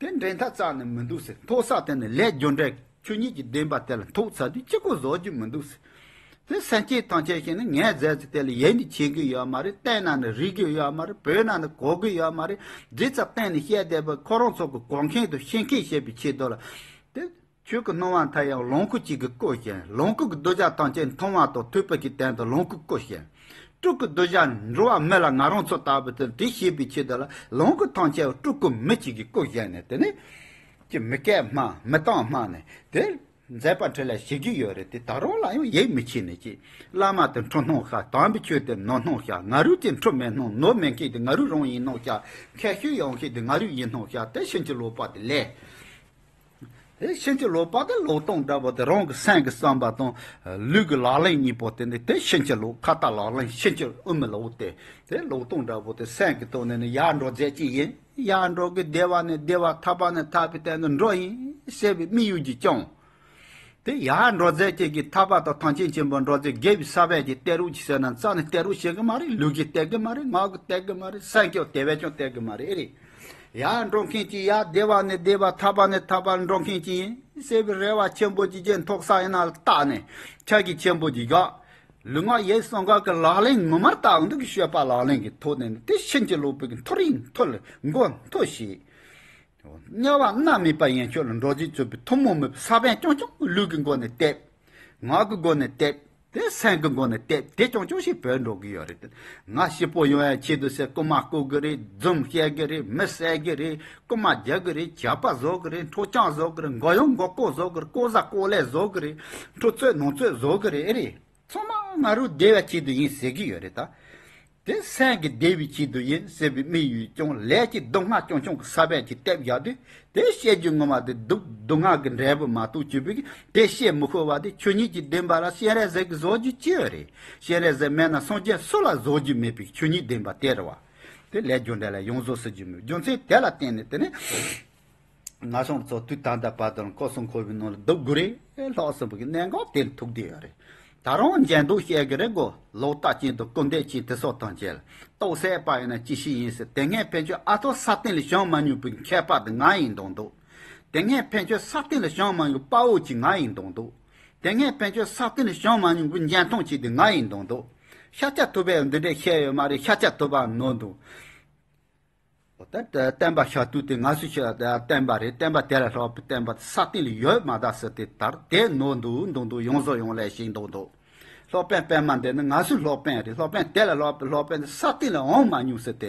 ཟེར། དེ་འདྲེན་ཐབས་རྩ་ནས་མི་འདུག་ཟེར། མཐོ་ས་དེ་ནས་ལས་རྒྱུ་འབྲས་ཆོས་ཉིད་ཀྱི་བདེན་པ་དེ་ལ་ཐུག་ཚར་དུས་གཅིག་པོ་བཟོ་རྒྱུ་མི་འདུག་ཟེར། དེ་སེམས་ཅན་ཐམས་ཅད་ཤེས་ན་ངས་མཛད་ཚེ་དེ་ལ་ཡིད་ནི་ཆེས་གི་ཡོད་མ་རེད། བསྟན་ན་ནི་རིག་གི་ཡོད་མ་རེད། བོས་ན་ནི་གོ་གི་ཡོད་མ་རེད། རྫིག་ཙམ་བསྟན་ནས་བཤད་བསྡད་པ་ཁོ་རང་ཚོ་གི་གོ་མཁན་དང་ཤེས་མཁན་བྱེད་པའི་ཆེད་དུ་ལ། དེ། ཆོས་ཀྱི་སྣང་བ་མཐའ་ཡང་ལོངས་སྐུ་གཅིག་གིས་བཀོད་བཞིན། ལོངས་སྐུ་གི་གདུལ་བྱ་ཐམས་ཅད་མཐོང་བ་དང་ཐོས་པ་གི་དོན་དུ་ལོངས་སྐུ་བཀོད་བཞིན། སྤྲུལ་སྐུ་གདུལ་བྱ་འགྲོ་བ་མི་ལ་ང་རང་ཚོ་ལྟ་བུ་དེར་དེ་ཤེས་པའི་ཆེད་དུ་ལ་ལོངས་སྐུ་ཐམས་ཅད་སྤྲུལ་སྐུ་མི་གཅིག་གིས་བཀོད་བཞིན་ནས། དེ་ནི་ཀྱི་མི་སྐད་སྨྲ་མི་གཏམ་སྨྲ་ནས་དེ་མཛད་པ་འཕྲིན་ལས་བྱེད་ཀྱི་ཡོད་རེད། དེ་ད་རུང་ལ་ཡང་ཡིད་མི་ཆེས་ནས་ཀྱི། བླ་མ་དེ་འཁྲུལ་སྣང་ཤར། དམ་པའི་ཆོས་དེ་ནོར་སྣང་ཤར། ང་རུ་དེ་འཁྲུལ་མེད་སྣང་། ནོར་མེད་མཁན་དེ་ང་རུ་རང་ཡིན་སྣང་ཤར། ཁྱད་ཆོས་ཡོད་མཁན་དེ་ང་རུ་ཡིན་སྣང་ཤར། དེ་ཕྱིན་ཅི་ལོག་པ་དེ་ལས། དེ་ཕྱིན་ཅི་ལོག་པ་དེ་ལོག་སྟངས་འདྲ་པོ་དེ་རང་གི་སེམས་ཀྱི་བསམ་པ་དང་ལུས་ཀྱི་ལག་ལེན་གཉིས་པོ་དེ་ནི་དེ་ཕྱིན་ཅི་ལོག་ཁ་ཏ་ལག་ལེན་ཕྱིན་ཅི་ཨུ་མི་ལོག་སྟེ། དེ་ལོག་སྟངས་འདྲ་པོ་དེ་སེམས་ཀྱི་ཐོག་ནས་ནི་ཡར་འགྲོ་མཛད་ཅིག་ཡིན། ཡར་འགྲོ་གི་བདེ་བ་ནས་བདེ་བ་ཐར་པ་ནས་ཐར་པའི་སྟེང་དུ་འགྲོ་ཡིན་ཟེར་བའི་དམིགས་ཡུལ་གྱིས་ཀྱང་། དེ་ཡར་འགྲོ་མཛད་ཅིག་གི་ཐར་པ་དང་ཐམས་ཅད་མཁྱེན་པ་འགྲོ་མཛད་དགེ་བའི་ས་བོན་གྱིས་སྟེར་རོགས་གྱིས་ཟེར་ན་རྩ་ནས་སྟེར་རོགས་བྱེད་གི་མ་རེད། ལུས་ཀྱིས་སྟེར་གི་མ་རེད། ངག་གིས་སྟེར་གི་མ་རེད། སེམས་ཀྱིས་དེ་བས་ཀྱང་སྟེར་གི་མ་རེད། ཨེ་རེད། ཡར་འགྲོ་མཁན་གྱིས་ཡར་བདེ་བ་ནས་བདེ་བ་ཐར་པ་ནས་ཐར་པར་འགྲོ་མཁན་གྱིས་ཟེར་བའི་རེ་བ་ཆེན་པོ་ཅིག་ཅན་ཐོག་ས་ཡིན་ན་ལ་བཏགས་ནས་ཕྱག་གི་ཆེན་པོ་ཅིག་བཞག་ལུས་ངག་ཡིད་གསུམ་ཀ་གི་ལག་ལེན་ངོ་མར་བཏགས་འདུག་གི་སྤྱོད་པ་ལག་ལེན་གྱི་ཐོག་ནས་ནི་དེ་ཕྱིན་ཅི་ལོག་པའི་མཐོ་རིས་མཐོ་ལ་མགོ་མཐོ་བྱས། དམྱལ་བ་མནར་མེད་པ་ཡན་ཆོད་ལ་འགྲོ་རྫས་རྩོད་པའི་ཐུན་མོང་མེད་པའི་ས་བོན་རྐྱང་རྐྱང་ལུས་ཀྱི་སྒོ་ནས་བཏབ། ངག་གི་སྒོ་ནས་བཏབ། དེ་སེམས་ཀྱི་སྒོ་ནས་བཏབ། དེ་རྐྱང་རྐྱང་ཞིག་བོད་འགྲོ་གི་ཡོད་རེད། ང་སྐྱིད་པོ་ཡོང་ཡ་ཆེད་དུ་ཟེར་རྐུན་མ་རྐུ་གི་རེད། རྫུན་བཤད་གི་རེད། མི་བསད་གི་རེད། རྐུན་མ་རྒྱག་གི་རེད། ཇག་པ་བཟོ་གི་རེད། འཕྲོག་བཅོམ་བཟོ་གི་རེད། མགོ་གཡོག་མགོ་སྐོར་བཟོ་གི་རེད། ལྐོག་ཟ་ལྐོག་ལས་བཟོ་གི་རེད། འཁྲུག་རྩོད་ནང་རྩོད་བཟོ་གི་རེད། ཨེ་རེད། ཚང་མ་ང་རང་བདེ་བའི་ཆེད་དུ་ཡིན་ཟེར་གི་ཡོད་རེད་ད། དེ་སེམས་ཀྱི་བདེ་བའི་ཆེད་དུ་ཡིན་ཟེར་བའི་དམིགས་ཡུལ་ཀྱང་ལས་ཀྱི་སྡུག་བསྔལ་ཆུང་ཆུང་གི་ས་བོན་གྱིས་བཏབ་བཞག་དུས། དེ་བཤད་རྒྱུ་ངོ་མ་དེ་སྡུག་སྡུག་བསྔལ་གྱི་འབྲས་བུ་མ་གཏོགས་ཅི་བས་དེ་བཤད་མི་ཤོར་བ་དེ། ཆོས་ཉིད་ཀྱི་བདེན་པ་ལ་སྤྱན་རས་གཟིགས་ཀྱིས་བཟོ་རྒྱུ་ཅི་ཡོད་རེད། སྤྱན་རས་གཟིགས་མེད་ན་སངས་རྒྱས་སུ་ལ་བཟོ་རྒྱུ་མེད་པའི་ཆོས་ཉིད་བདེན་པ་དེ་རེད་བ། དེ་ལས་རྒྱུ་འབྲས་ལ་ཡོངས་རྫོགས་ཟེར་རྒྱུ་མེད། རྒྱུ་མཚན་དེ་ལ་བརྟེན་ནས་དེ་ནི། ང་ཚོ་ཚོ་དུས་ད་ལྟ་བར་དུ་ཁོ་གསུང་འཁོར་བའི་ནང་ལ་སྡུག་དགོས་རེད། ལྷག་བསམ་གྱི་གནད་འགག་དེ་ཐུག་བསྡད་ཡོད་རེད། ད་རུང་འགྱན་འདུག་བཤད་གི་རེད་གོ། ལོག་ལྟ་ཅན་དང་སྐུར་འདེབས་ཅན་དེ་ཚོ་དང་བཅས་ལ་རྟོགས་སད་པ་ཡིན་ན་ཅི་ཞིག་ཡིན་ཟེར། དེ་སྔའི་ཕན་ཆོད་ཨ་ཐོ་ས་སྟེང་ལ་བྱུང་མ་མྱོང་པའི་མཁས་པ་དེ་ང་ཡིན་མདོག་མདོག་དེ་སྔའི་ཕན་ཆོད་ས་སྟེང་ལ་བྱུང་མ་མྱོང་དཔའ་བོ་ཅིག་ང་ཡིན་མདོག་མདོག་དེ་སྔའི་ཕན་ཆོད་ས་སྟེང་ལ་བྱུང་མ་མྱོང་པའི་འགྱན་ཐོང་ཅིག་དེ་ང་ཡིན་མདོག་མདོག་ཤཱཀྱ་ཐུབ་པས་འདི་འདྲས་བཤད་ཡོད་མ་རེད། ཤཱཀྱ་ཐུབ་པ་ནོར་འདུག་འོ་ད་བསྟན་པ་ཤར་དུས་དེ་ང་ཚོས་ཤེས་བསྟན་པ་རེད། བསྟན་པ་དེ་ལས་ལྷག་པའི་བསྟན་པ་ས་སྟེང་ལ་ཡོད་མ་ད་ཟེར་ཏེ། དར་དེ་ནོར་འདུག་མདོག་མདོག་ཡོངས་རྫོགས་ཡོང་ལས་ཤིག་མདོག་མདོག་སློབ་དཔོན་པད་མ་འདི་ནི་ང་ཚོའི་སློབ་དཔོན་རེད། སློབ་དཔོན་དེ་ལས་ལྷག་པའི་སློབ་དཔོན་དེ་ས་སྟེང་ལ་འོང་མ་མྱོང་ཟེར་ཏེ།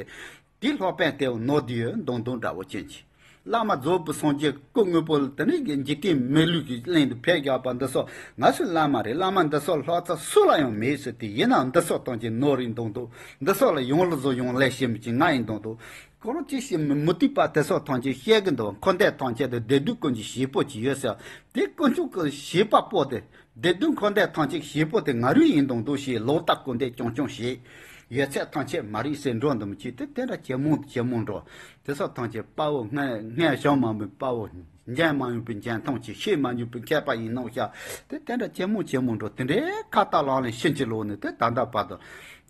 དེའི་སློབ་དཔོན་དེ་ནོར་འདི་ཡོད་མདོག་མདོག་འདྲ་བོ་ཅན་གྱི། བླ་མ་རྫོགས་པའི་སངས་རྒྱས་སྐུ་དངོས་པོ་ལ་དེ་ནི་འཇིག་རྟེན་མི་ལུས་ཀྱི་གླིང་དུ་ཕེབས་བཞག་པ་འདི་ཚོ་ང་ཚོའི་བླ་མ་རེད། བླ་མ་འདི་ཚོ་ལྷག་ཙམ་སུ་ལ་ཡང་མེད་ཟེར་ཏེ། ཡིན་ནའང་འདི་ཚོ་ཐམས་ཅད་ནོར་རེད་མདོག་མདོག་འདི་ཚོ་ལ་ཡོང་ལ་བཟོ་ཡོང་ལས་ཤེས་མི་ཅིག་ང་ཡིན་མདོག་མདོག་ཁོ་རང་ཅི་ཞིག་མི་མུ་སྟེགས་པ་དེ་ཚོ་ཐམས་ཅད་བཤད་གི་འདུག་འཁོར་འདས་ཐམས་ཅད་དུ་བདེ་སྡུག་ཀུན་གྱི་བྱེད་པོ་ཅིག་ཡོད་ཟེར། དེ་དཀོན་མཆོག་གི་བྱེད་པ་པོ་དེ། བདེ་སྡུག་འཁོར་འདས་ཐམས་ཅད་ཀྱི་བྱེད་པོ་དེ་ང་རང་ཡིན་མདོག་མདོག་བྱས། ལོག་ལྟ་སྐུར་འདེབས་རྐྱང་རྐྱང་བྱས། ཡོད་ཚད་ཐམས་ཅད་མ་རེད་ཟེར་འགྲོ་འདུག་མི་ཅིག་དེ་དེ་འདྲ་ཇེ་མང་དུ་ཇེ་མང་འགྲོ། དེ་ཚོ་ཐམས་ཅད་དཔའ་བོ། སྔས་སྔས་བྱུང་མ་མྱོང་པའི་དཔའ་བོ། འགྱན་མ་མྱོང་པའི་འགྱན་ཐོང་ཅིག་ཤེས་མ་མྱོང་པའི་མཁས་པ་ཡིན་ནོ་ཤག་དེ་དེ་འདྲ་ཇེ་མང་ཇེ་མང་འགྲོ། དེ་འདྲའི་ཁ་བཏགས་ལག་ལེན་ཕྱིན་ཅི་ལོག་ནས་དེ་ད་ལྟ་བར་དུ་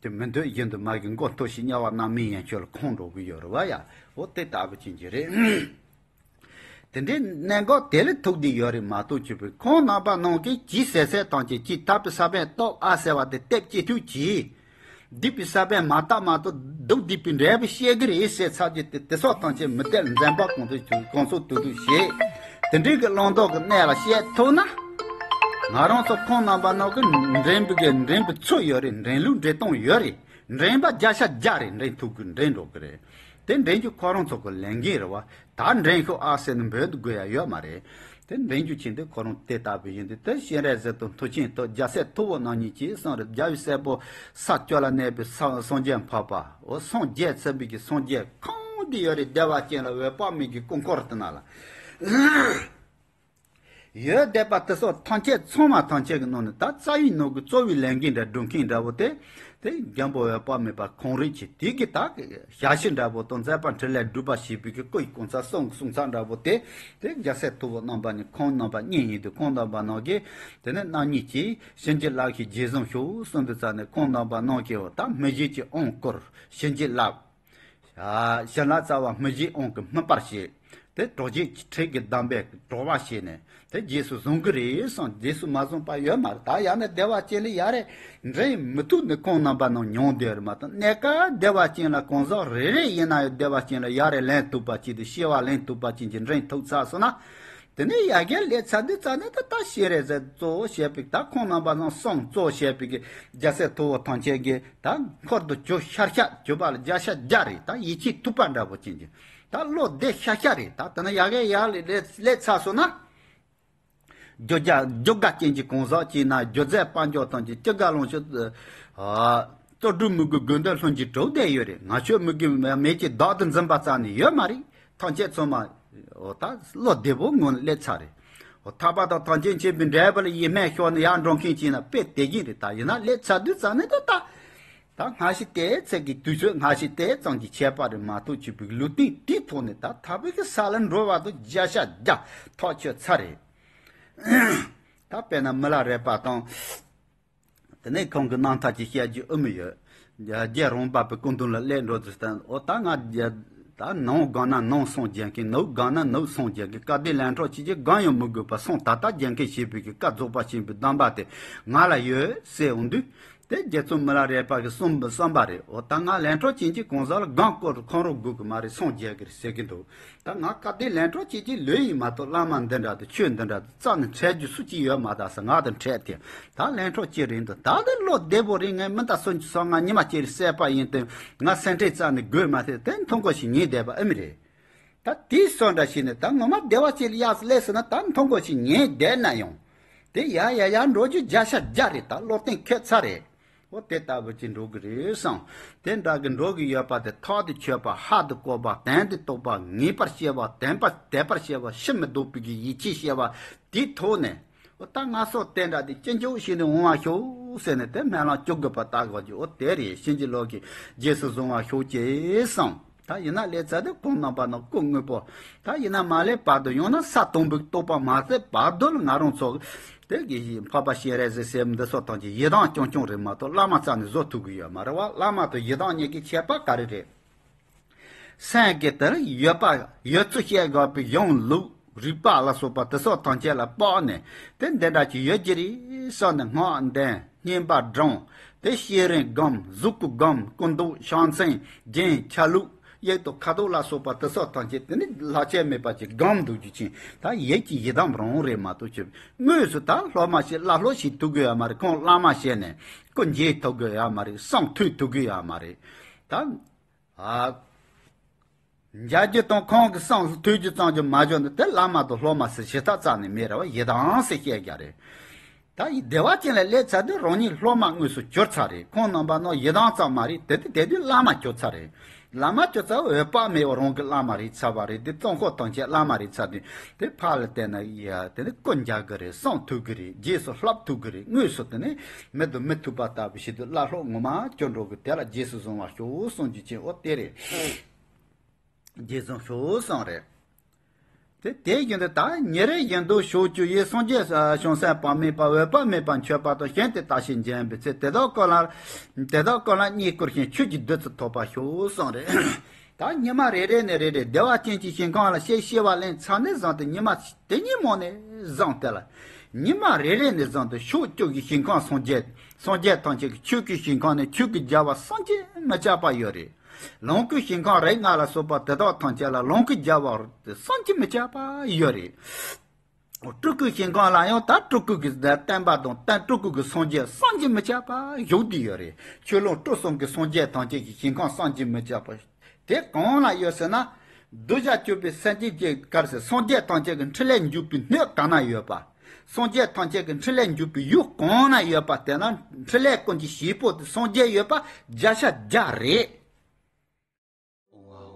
དེ་མི་འདོད་བཞིན་དུ་མ་གི་མགོ་མཐོ་ཞིང་དམྱལ་བ་རྣམ་སྨིན་ཡན་ཆོད་ལ་འཁོར་འགྲོ་གི་ཡོད་རེད་བ་ཡ། འོ་དེ་ལྟ་བུ་ཅན་གྱི་རེད། དེ་འདྲའི་གནད་འགག་དེ་ལ་ཐུག་བསྡད་ཡོད་རེད་མ་གཏོགས། ཅི་བས་ཁོང་རྣམ་པ་རྣམས་ཀྱིས་ཇི་ཟེར་ཟེར་དང་ཅི་ཅི་ཐར་པའི་ས་བོན་ཏོག་ཨ་ཟེར་བ་དེ་སྟེབས་ཅི་ཐུབ་ཀྱིས། སྡིག་པའི་ས་བོན་མ་དག་མ་གཏོགས་སྡུག་བསྡིགས་པའི་འབྲས་བུ་བཤད་གི་རེད་ཟེར་ཚར་རྗེས་དེ་དེ་སོགས་ཐམས་ཅད་མི་དེ་ལ་འཛེམ་པ་གང་དུ་བྱུང་གང་སོགས་དུ་དུ་བྱེད། དེ་འདྲའི་གི་བླང་དོར་གི་གནས་ལ་བཤད་ཐུབ་ན། ང་རང་ཚོ་ཁོང་རྣམ་པ་རྣམས་ཀྱི་འདྲེན་པའི་གི་འདྲེན་པའི་ཚུལ་ཡོད་རེད། འདྲེན་ལུགས་འདྲེན་སྟངས་ཡོད་རེད། འདྲེན་པ་བརྒྱ་ཆ་བརྒྱ་རེད། འདྲེན་ཐུབ་གི་འདྲེན་འགྲོ་གི་རེད། དེ་འདྲེན་རྒྱུ་ཁོ་རང་ཚོ་གི་ལས་འགན་རེད་བ། ད་འདྲེན་ཤོག་ཨ་ཟེར་ནས་འབོད་དགོས་ཡ་ཡོད་མ་རེད། དེ་འདྲེན་རྒྱུ་ཆེད་དུ་ཁོ་རང་དེ་ལྟ་བུ་ཡིན་དུས། དེ་སྤྱན་རས་གཟིགས་དང་མཐུ་ཆེན་དང་རྒྱལ་སྲས་ཐུ་བོ་རྣམ་གཉིས་ཀྱིས་གསུངས་རེད། རྒྱལ་བའི་སྲས་པོ་ས་བཅུ་ལ་གནས་པའི་སངས་སངས་རྒྱས་འཕགས་པ། འོ་སངས་རྒྱས་ཚུལ་བའི་གི་སངས་རྒྱས་གང་དེ་ཡོད་རེད། བདེ་བ་ཅན་ལ་འོད་དཔག་མེད་ཀྱི་སྐུ་འཁོར་དེ་ན་ལ། ཡོད་བསྡད་པ་དེ་སོགས་ཐམས་ཅད་ཚང་མ་ཐམས་ཅད་ཀྱི་ནང་ནས་ད་རྩ་བའི་ནང་གི་གཙོ་བོའི་ལས་འགན་འདྲ་སྒྲུབ་མཁན་འདྲ་བོ་དེ། དེ་མགོན་པོ་འོད་དཔག་མེད་པ་ཁོང་རང་གི་དེ་གི་ད་ཞལ་ཤུལ་འདྲ་བོ་དང་མཛད་པ་འཕྲིན་ལས་སྒྲུབ་པ་ཞེས་པའི་གི་སྐུ་ཡི་གོང་ས་གསུང་གསུང་ཚགས་འདྲ་བོ་དེ། དེ་རྒྱལ་སྲས་ཐུ་བོ་རྣམ་པ་གཉིས། ཁོང་རྣམ་པ་གཉིས་ཡིན་དུས་ཁོང་རྣམ་པ་རྣམས་ཀྱིས་དེ་ནས་རྣམ་གཉིས་ཀྱིས་བྱིན་གྱིས་བརླབས་ཤིང་རྗེས་བཟུང་ཤོག་གསུངས་དུས་ཙ་ནས། ཁོང་རྣམ་པ་རྣམས་ཀྱིས་འོ་ད་མི་བཞེད་ཀྱི་དབང་བསྐུར། བྱིན་གྱིས་བརླབས། བྱིན་རླབས་རྩ་བ་མི་བཞེད་དབང་གིས་སྨིན་པར་བྱེད། དེ་གྲོགས་བྱེད་ཀྱི་ཁྲིད་ཀྱི་གདམས་པས་གྲོགས་པ་བྱས་ནས་དེ་རྗེས་སུ་བཟུང་གི་རེད་གསུངས། རྗེས་སུ་མ་བཟུང་པ་ཡོད་མ་རེད། ད་ཡང་ན་བདེ་བ་ཅན་ལ་ཡ་རེ་འདྲེན་མི་ཐུབ་ནི་ཁོང་རྣམ་པ་རྣམས་མྱོང་བསྡད་རེད་མ་གཏོགས། གནས་སྐབས་བདེ་བ་ཅན་ལ་གང་ཟག་རེ་རེ་ཡིན་ན་ཡང་བདེ་བ་ཅན་ལ་ཡ་རེ་ལེན་ཐུབ་པ་ཅིག་དང་། སྐྱེ་བ་ལེན་ཐུབ་པ་ཅིག་གི་འདྲེན་ཐུབ་ཚར་སོང་ན། དེ་ནས་ཡ་གིར་སླེབས་ཚར་དུས་ཙ་ནས་ད་ད་སྤྱན་རས་གཟིགས་གཙོ་བོ་བྱས་པའི་ད་ཁོང་རྣམ་པ་རྣམས་གསུང་གཙོ་བོ་བྱས་པའི་གི་རྒྱལ་སྲས་ཐུ་བོ་ཐམས་ཅད་ཀྱིས་ད་འཁོར་དུ་གྱུར་ཤར་ཤར་གྱུར་པ་ལ་བརྒྱ་ཆ་བརྒྱ་རེད། ད་ཡིད་ཆེས་ཐུབ་པ་འདྲ་བོ་ཅན་གྱི་ད་བློ་བདེ་ཤར་ཤར་རེད། ད་དེ་ནས་ཡ་གིར་ཡར་ལས་སླེབས་ཚར་སོང་ན། རྒྱུ་རྒྱ་རྒྱུ་དགའ་ཅན་གྱི་གང་ཟག་ཅིག་ན། རྒྱུ་རྫས་དཔལ་འབྱོར་ཐམས་ཅད་ཅི་དགར་ལོངས་སྤྱོད། ཨ་ལྟོ་སྒྲུབ་མི་དགོས་དགོས་འདོད་ལྷུན་གྱིས་གྲུབ་བསྡད་ཡོད་རེད། ང་ཆོས་མི་དགོས་མེད་ཀྱི་བདག་ཏུ་འཛིན་པ་རྩ་ནས་ཡོད་མ་རེད། ཐམས་ཅད་ཚང་མ་འོ་ད་བློ་བདེ་པོ་ངང་སླེབས་ཚར་རེད། འོ་ཐར་པ་དང་ཐམས་ཅད་མཁྱེན་པའི་འབྲས་བུ་ལ་ཡིད་སྨོན་ཤོར་ནས་ཡར་འགྲོ་མཁན་ཅིག་ན་དཔེ་དེ་བཞིན་རེད། ད་ཡིན་ན་སླེབས་ཚར་དུས་ཙ་ནས་ད་ད་ད་སྔ་ཕྱི་དེ་ཚེ་གི་དུས་ཚོད་སྔ་ཕྱི་དེ་ཙམ་གྱི་ཁྱད་པར་རེད་མ་གཏོགས། ཅིག་པའི་ལུས་རྟེན་དེའི་ཐོག་ནས་ད་ཐར་པའི་གི་ས་ལ་འགྲོ་བ་དང་བརྒྱ་ཆ་བརྒྱ་ཐག་ཆོད་ཚར་རེད། ད་དཔེར་ན་མི་ལ་རས་པ་དང་། དེ་ནས་ཁོང་གི་རྣམ་ཐར་གྱི་བཤད་རྒྱུ་ཨེ་མི་ཡོད། རྒྱལ་རོང་པ་པའི་སྐུ་མདུན་ལ་སླེབས་འགྲོ་དུས་ད་འོ་ད་ང་རྒྱལ་ད་ནང་སྒང་ན་ནང་སངས་རྒྱས་མཁན། ནུབ་སྒང་ན་ནུབ་སངས་རྒྱས་མཁན། སྐལ་ལྡན་ལན་གྲངས་ཅིག་ཅིག་སྒང་ཡང་མི་དགོས་པར་སངས་ད་ལྟ་རྒྱས་མཁན་བྱེད་པའི་གི་བཀའ་རྫོགས་པ་ཆེན་པོའི་གདམས་པ་དེ་ང་ལ་ཡོད་ཟེར་འོང་དུས། དེ་རྗེ་བཙུན་མི་ལ་རས་པ་གི་གསུང་གསུངས་པ་རེད། འོ་ད་ང་ལན་གྲངས་ཅན་གྱི་གང་ཟག་ལ་སྒང་སྐོར་ཁོང་རང་དགོས་གི་མ་རེད། སངས་རྒྱས་གི་རེད་ཟེར་གི་འདུག་ད་ང་སྐལ་ལྡན་ལན་གྲངས་ཅན་གྱི་ལོས་ཡིན་མ་གཏོགས་བླ་མ་འདི་འདྲ་དང་ཆོས་འདི་འདྲ་དང་རྩ་ནས་འཕྲད་རྒྱུ་སུ་གཅིག་ཡོད་མ་ད་ཟེར། ང་དང་འཕྲད་དེ་ད་ལན་གྲངས་ཅན་རེད་འདུག་ད་དེ་བློ་བདེ་པོ་རེད། ངས་མི་ད་སུམ་ཅུ་སོ་ལྔ་ཉི་མ་གཅིག་རེ་བསད་པ་ཡིན་དུས་ང་སེམས་ཁྲལ་རྩ་ནས་དགོས་མ་ཐེ། དེ་མཐོང་གོ་ཞིག་ཉན་བསྡད་པ་ཨེ་མི་རེད། ད་དེའི་སོ་འདྲ་ཞིག་ནས་ད་ངོ་མ་བདེ་བ་ཅན་ལ་ཡག་སླེབས་སོང་ན་ད་མཐོང་གོ་ཞིག་ཉན་བསྡད་ན་ཡང་། དེ་ཡ་ཡ་ཡ་འགྲོ་རྒྱུ་བརྒྱ་ཆ་བརྒྱ་རེད། ད་བློ་གཏིང་ཁེལ་ཚར་རེད། འོ་དེ་ལྟ་བུ་ཅིག་འགྲོ་གི་རེད་བསམ། དེ་འདྲ་གི་འགྲོ་གི་ཡོད་པ་དེ་ཐག་ཏུ་ཆོད་པ། ཧ་ཏུ་གོ་བ། དོན་དུ་རྟོགས་པ། ངེས་པར་ཤེས་པ། དོན་པ་དད་པར་ཤེས་པ། ཕྱིར་མི་ལྡོག་པའི་གི་ཡིད་ཆེས་ཤེས་པ་དེའི་ཐོག་ནས། འོ་ད་ང་སོགས་དེ་འདྲ་དེ་ཅི་འཇོག་བྱས་ནས་འོང་བ་ཤོག་ཟེར་ནས། དེ་སྨོན་ལམ་བཅོ་དགོས་པ་ལྟ་གོ་རྒྱུ། འོ་དེ་རེད། བྱིན་གྱིས་རློབ་ཀྱིས་རྗེས་སུ་བཟུང་བ་ཤོག་ཅེས་གསུངས། ད་ཡིན་ན་ལས་ཚ་དེ་གོང་རྣམ་པ་ནང་སྐུ་དངོས་པོ། ད་ཡིན་ན་མ་ལས་བར་དུ། ཡང་ན་ས་དང་པོའི་རྟོགས་པ་མ་ཟད་བར་དུ་ལ་ང་རང་ཚོ་དེ་གི་འཕགས་པ་སྤྱན་རས་གཟིགས་ཟེར་འདི་སོགས་ཐམས་ཅད་ཡི་དམ་རྐྱང་རྐྱང་རེད་མ་གཏོགས། བླ་མ་རྩ་ནས་བཟོ་ཐུབ་གི་ཡོད་མ་རེད་བ། བླ་མ་དང་ཡི་དམ་གཉིས་ཀྱི་ཁྱད་པར་ག་རེ་རེད། སེམས་ཀྱི་དེར་ཡོད་པ་ཡོད་ཚུལ་བཤད་དགོས་པའི་གཞུང་ལུགས་རིགས་པ་ལ་སོགས་པ་དེ་སོགས་ཐམས་ཅད་ལ་དཔགས་ནས། དེ་འདི་འདྲ་ཅིག་ཡོད་ཀྱི་རེད་བསམ་ནས། སྔགས་འདོན། བསྙེན་པ་སྒྲུབ། དེ་བསྐྱེད་རིམ་སྒོམ། གཟུགས་སྐུ་སྒོམ། སྐུ་མདོག་ཕྱག་མཚན་བརྒྱན། ཆ་ལུགས་དབྱིབས་དང་ཁ་དོག་ལ་སོགས་པ་དེ་སོགས་ཐམས་ཅད་དེ་ནི་བསླབ་བྱ་མེད་པ་ཅིག་སྒོམ་འདུག་རྒྱུ་ཅན། ད་ཡིད་ཀྱི་ཡི་དམ་རང་རེད་མ་གཏོགས། ཅིག་དངོས་སུ་ད་སློབ་མ་བྱས་བླ་སློབ་བྱེད་ཐུབ་གི་ཡོད་མ་རེད། ཁོང་བླ་མ་བྱས་ནས་སྐུ་མཇལ་ཐུབ་གི་ཡོད་མ་རེད། གསུང་ཐོས་ཐུབ་གི་ཡོད་མ་རེད། ད། ཨ། མཇལ་རྒྱུ་དང་ཁོང་གི་གསུང་ཐོས་རྒྱུ་ཙམ་གྱིས་མ་འཇོག་ན། དེ་བླ་མ་དང་སློབ་མ་ཟེར་བྱེད་ཐབས་རྩ་ནས་མེད་རེད་བ། ཡི་དམ་ཟེར་བཤད་རྒྱུ་རེད། ད་ཡི་བདེ་བ་ཅན་ལ་སླེབས་ཚར་དུས་རང་ཉིད་སློབ་མ་དངོས་སུ་གྱུར་ཚར་རེད། ཁོང་རྣམ་པ་ནང་ཡི་དམ་ཙམ་མ་རེད། དེ་དུས་དེ་དུས་བླ་མ་གྱུར་ཚར་རེད། བླ་མ་གྱུར་ཚར། འོད་དཔག་མེད་པ་རང་གི་བླ་མ་རེད་ཚར་བ་རེད། དེ་གཙོ་འཁོར་ཐམས་ཅད་བླ་མ་རེད་ཚར་དུས། དེ་ཕར་ལ་བལྟས་ན་ཡ་དེ་ནི་སྐུ་མཇལ་གི་རེད། གསུང་ཐོས་གི་རེད། རྗེས་སུ་བསླབ་ཐུབ་གི་རེད། དངོས་སུ་དེ་ནི་མི་དང་མི་ཐུག་པ་ལྟ་བུ་ཞིག་ཏུ་བླ་སློབ་ངོ་མ་གྱུར་འགྲོ་གི། དེ་ལ་རྗེས་སུ་བཟུང་བ་ཤོག་གསུང་རྒྱུ་ཅན། འོ་དེ་རེད། རྗེས་བཟུང་ཤོག་གསུངས་རེད། དེ་དེ་བཞིན་དུ་ད་ཉིན་རེ་བཞིན་དུ་ཕྱོགས་བཅུ་ཡི་སངས་རྒྱས་བྱང་སེམས་དཔག་མེད་པ། འོད་དཔག་མེད་པ་མཆོད་པ་དང་བྱོན་ཏེ་བརྟག་ཞིང་འཇལ་བའི་ཚེ། དེ་དག་ཀུན་ལ་དེ་དག་ཀུན་ལ་བསྙེན་བཀུར་ཞིང་ཆོས་ཀྱི་བདུད་རྩི་ཐོབ་པར་ཤོག་གསུངས་རེད། ད་ཉི་མ་རེ་རེ་ནས་རེ་རེ་བདེ་བ་ཅན་གྱི་ཞིང་ཁམས་ལ་གཤེགས་གཤེགས་པ་ལེན་ཚར་ནས་བཟུང་སྟེ། ཉི་མ་དེ་ཉིན་མོ་ནས་བཟུང་སྟེ་ལ། ཉི་མ་རེ་རེ་ནས་བཟུང་སྟེ་ཕྱོགས་བཅུ་གི་ཞིང་ཁམས་སངས་རྒྱས། སངས་རྒྱས་ཐམས་ཅད་ཀྱི་ཆོས་ཀྱི་ཞིང་ཁམས་ནས་ཆོས་ཀྱི་རྒྱལ་བ་བསམ་གྱིས་མི་ཁྱབ་པ་ཡོད་རེད། ལོངས་སྐུའི་ཞིང་ཁམས་རིགས་ལྔ་ལ་སོགས་པ་དེ་དག་ཐམས་ཅད་ལ་ལོངས་སྐུའི་རྒྱལ་བ་བསམ་གྱིས་མི་ཁྱབ་པ་ཡོད་རེད། སྤྲུལ་སྐུའི་ཞིང་ཁམས་ལ་ཡང་ད་སྤྲུལ་སྐུ་གི་བསྟན་པ་དང་། སྤྲུལ་སྐུ་གི་སངས་རྒྱས་བསམ་གྱིས་མི་ཁྱབ་པ་བཞུགས་བསྡད་ཡོད་རེད། ཆོས་ལུང་སྤྲུལ་གསུམ་གྱི་སངས་རྒྱས་ཐམས་ཅད་ཀྱི་ཞིང་ཁམས་བསམ་གྱིས་མི་ཁྱབ་པ། དེ་གང་ན་ཡོད་ཟེར་ན། གདུལ་བྱ་སྤྱོད་པའི་སེམས་ཅན་གྱི་གར་ཟེར། སངས་རྒྱས་ཐམས་ཅད་ཀྱི་འཕྲིན་ལས་འཇུག་པའི་སྣོད་གང་ན་ཡོད་པ། སངས་རྒྱས་ཐམས་ཅད་ཀྱི་འཕྲིན་ལས་འཇུག་པའི་ཡུལ་གང་ན་ཡོད་པ་དེ་ན། འཕྲིན་ལས་ཀུན་གྱི་བྱེད་པོ་དེ་སངས་རྒྱས་ཡོད་པ་བརྒྱ་ཆ་བརྒྱ་རེད། ཝའོ།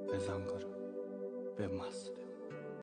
དཔེ་བཟང་གི་རེད། དཔེ་མ་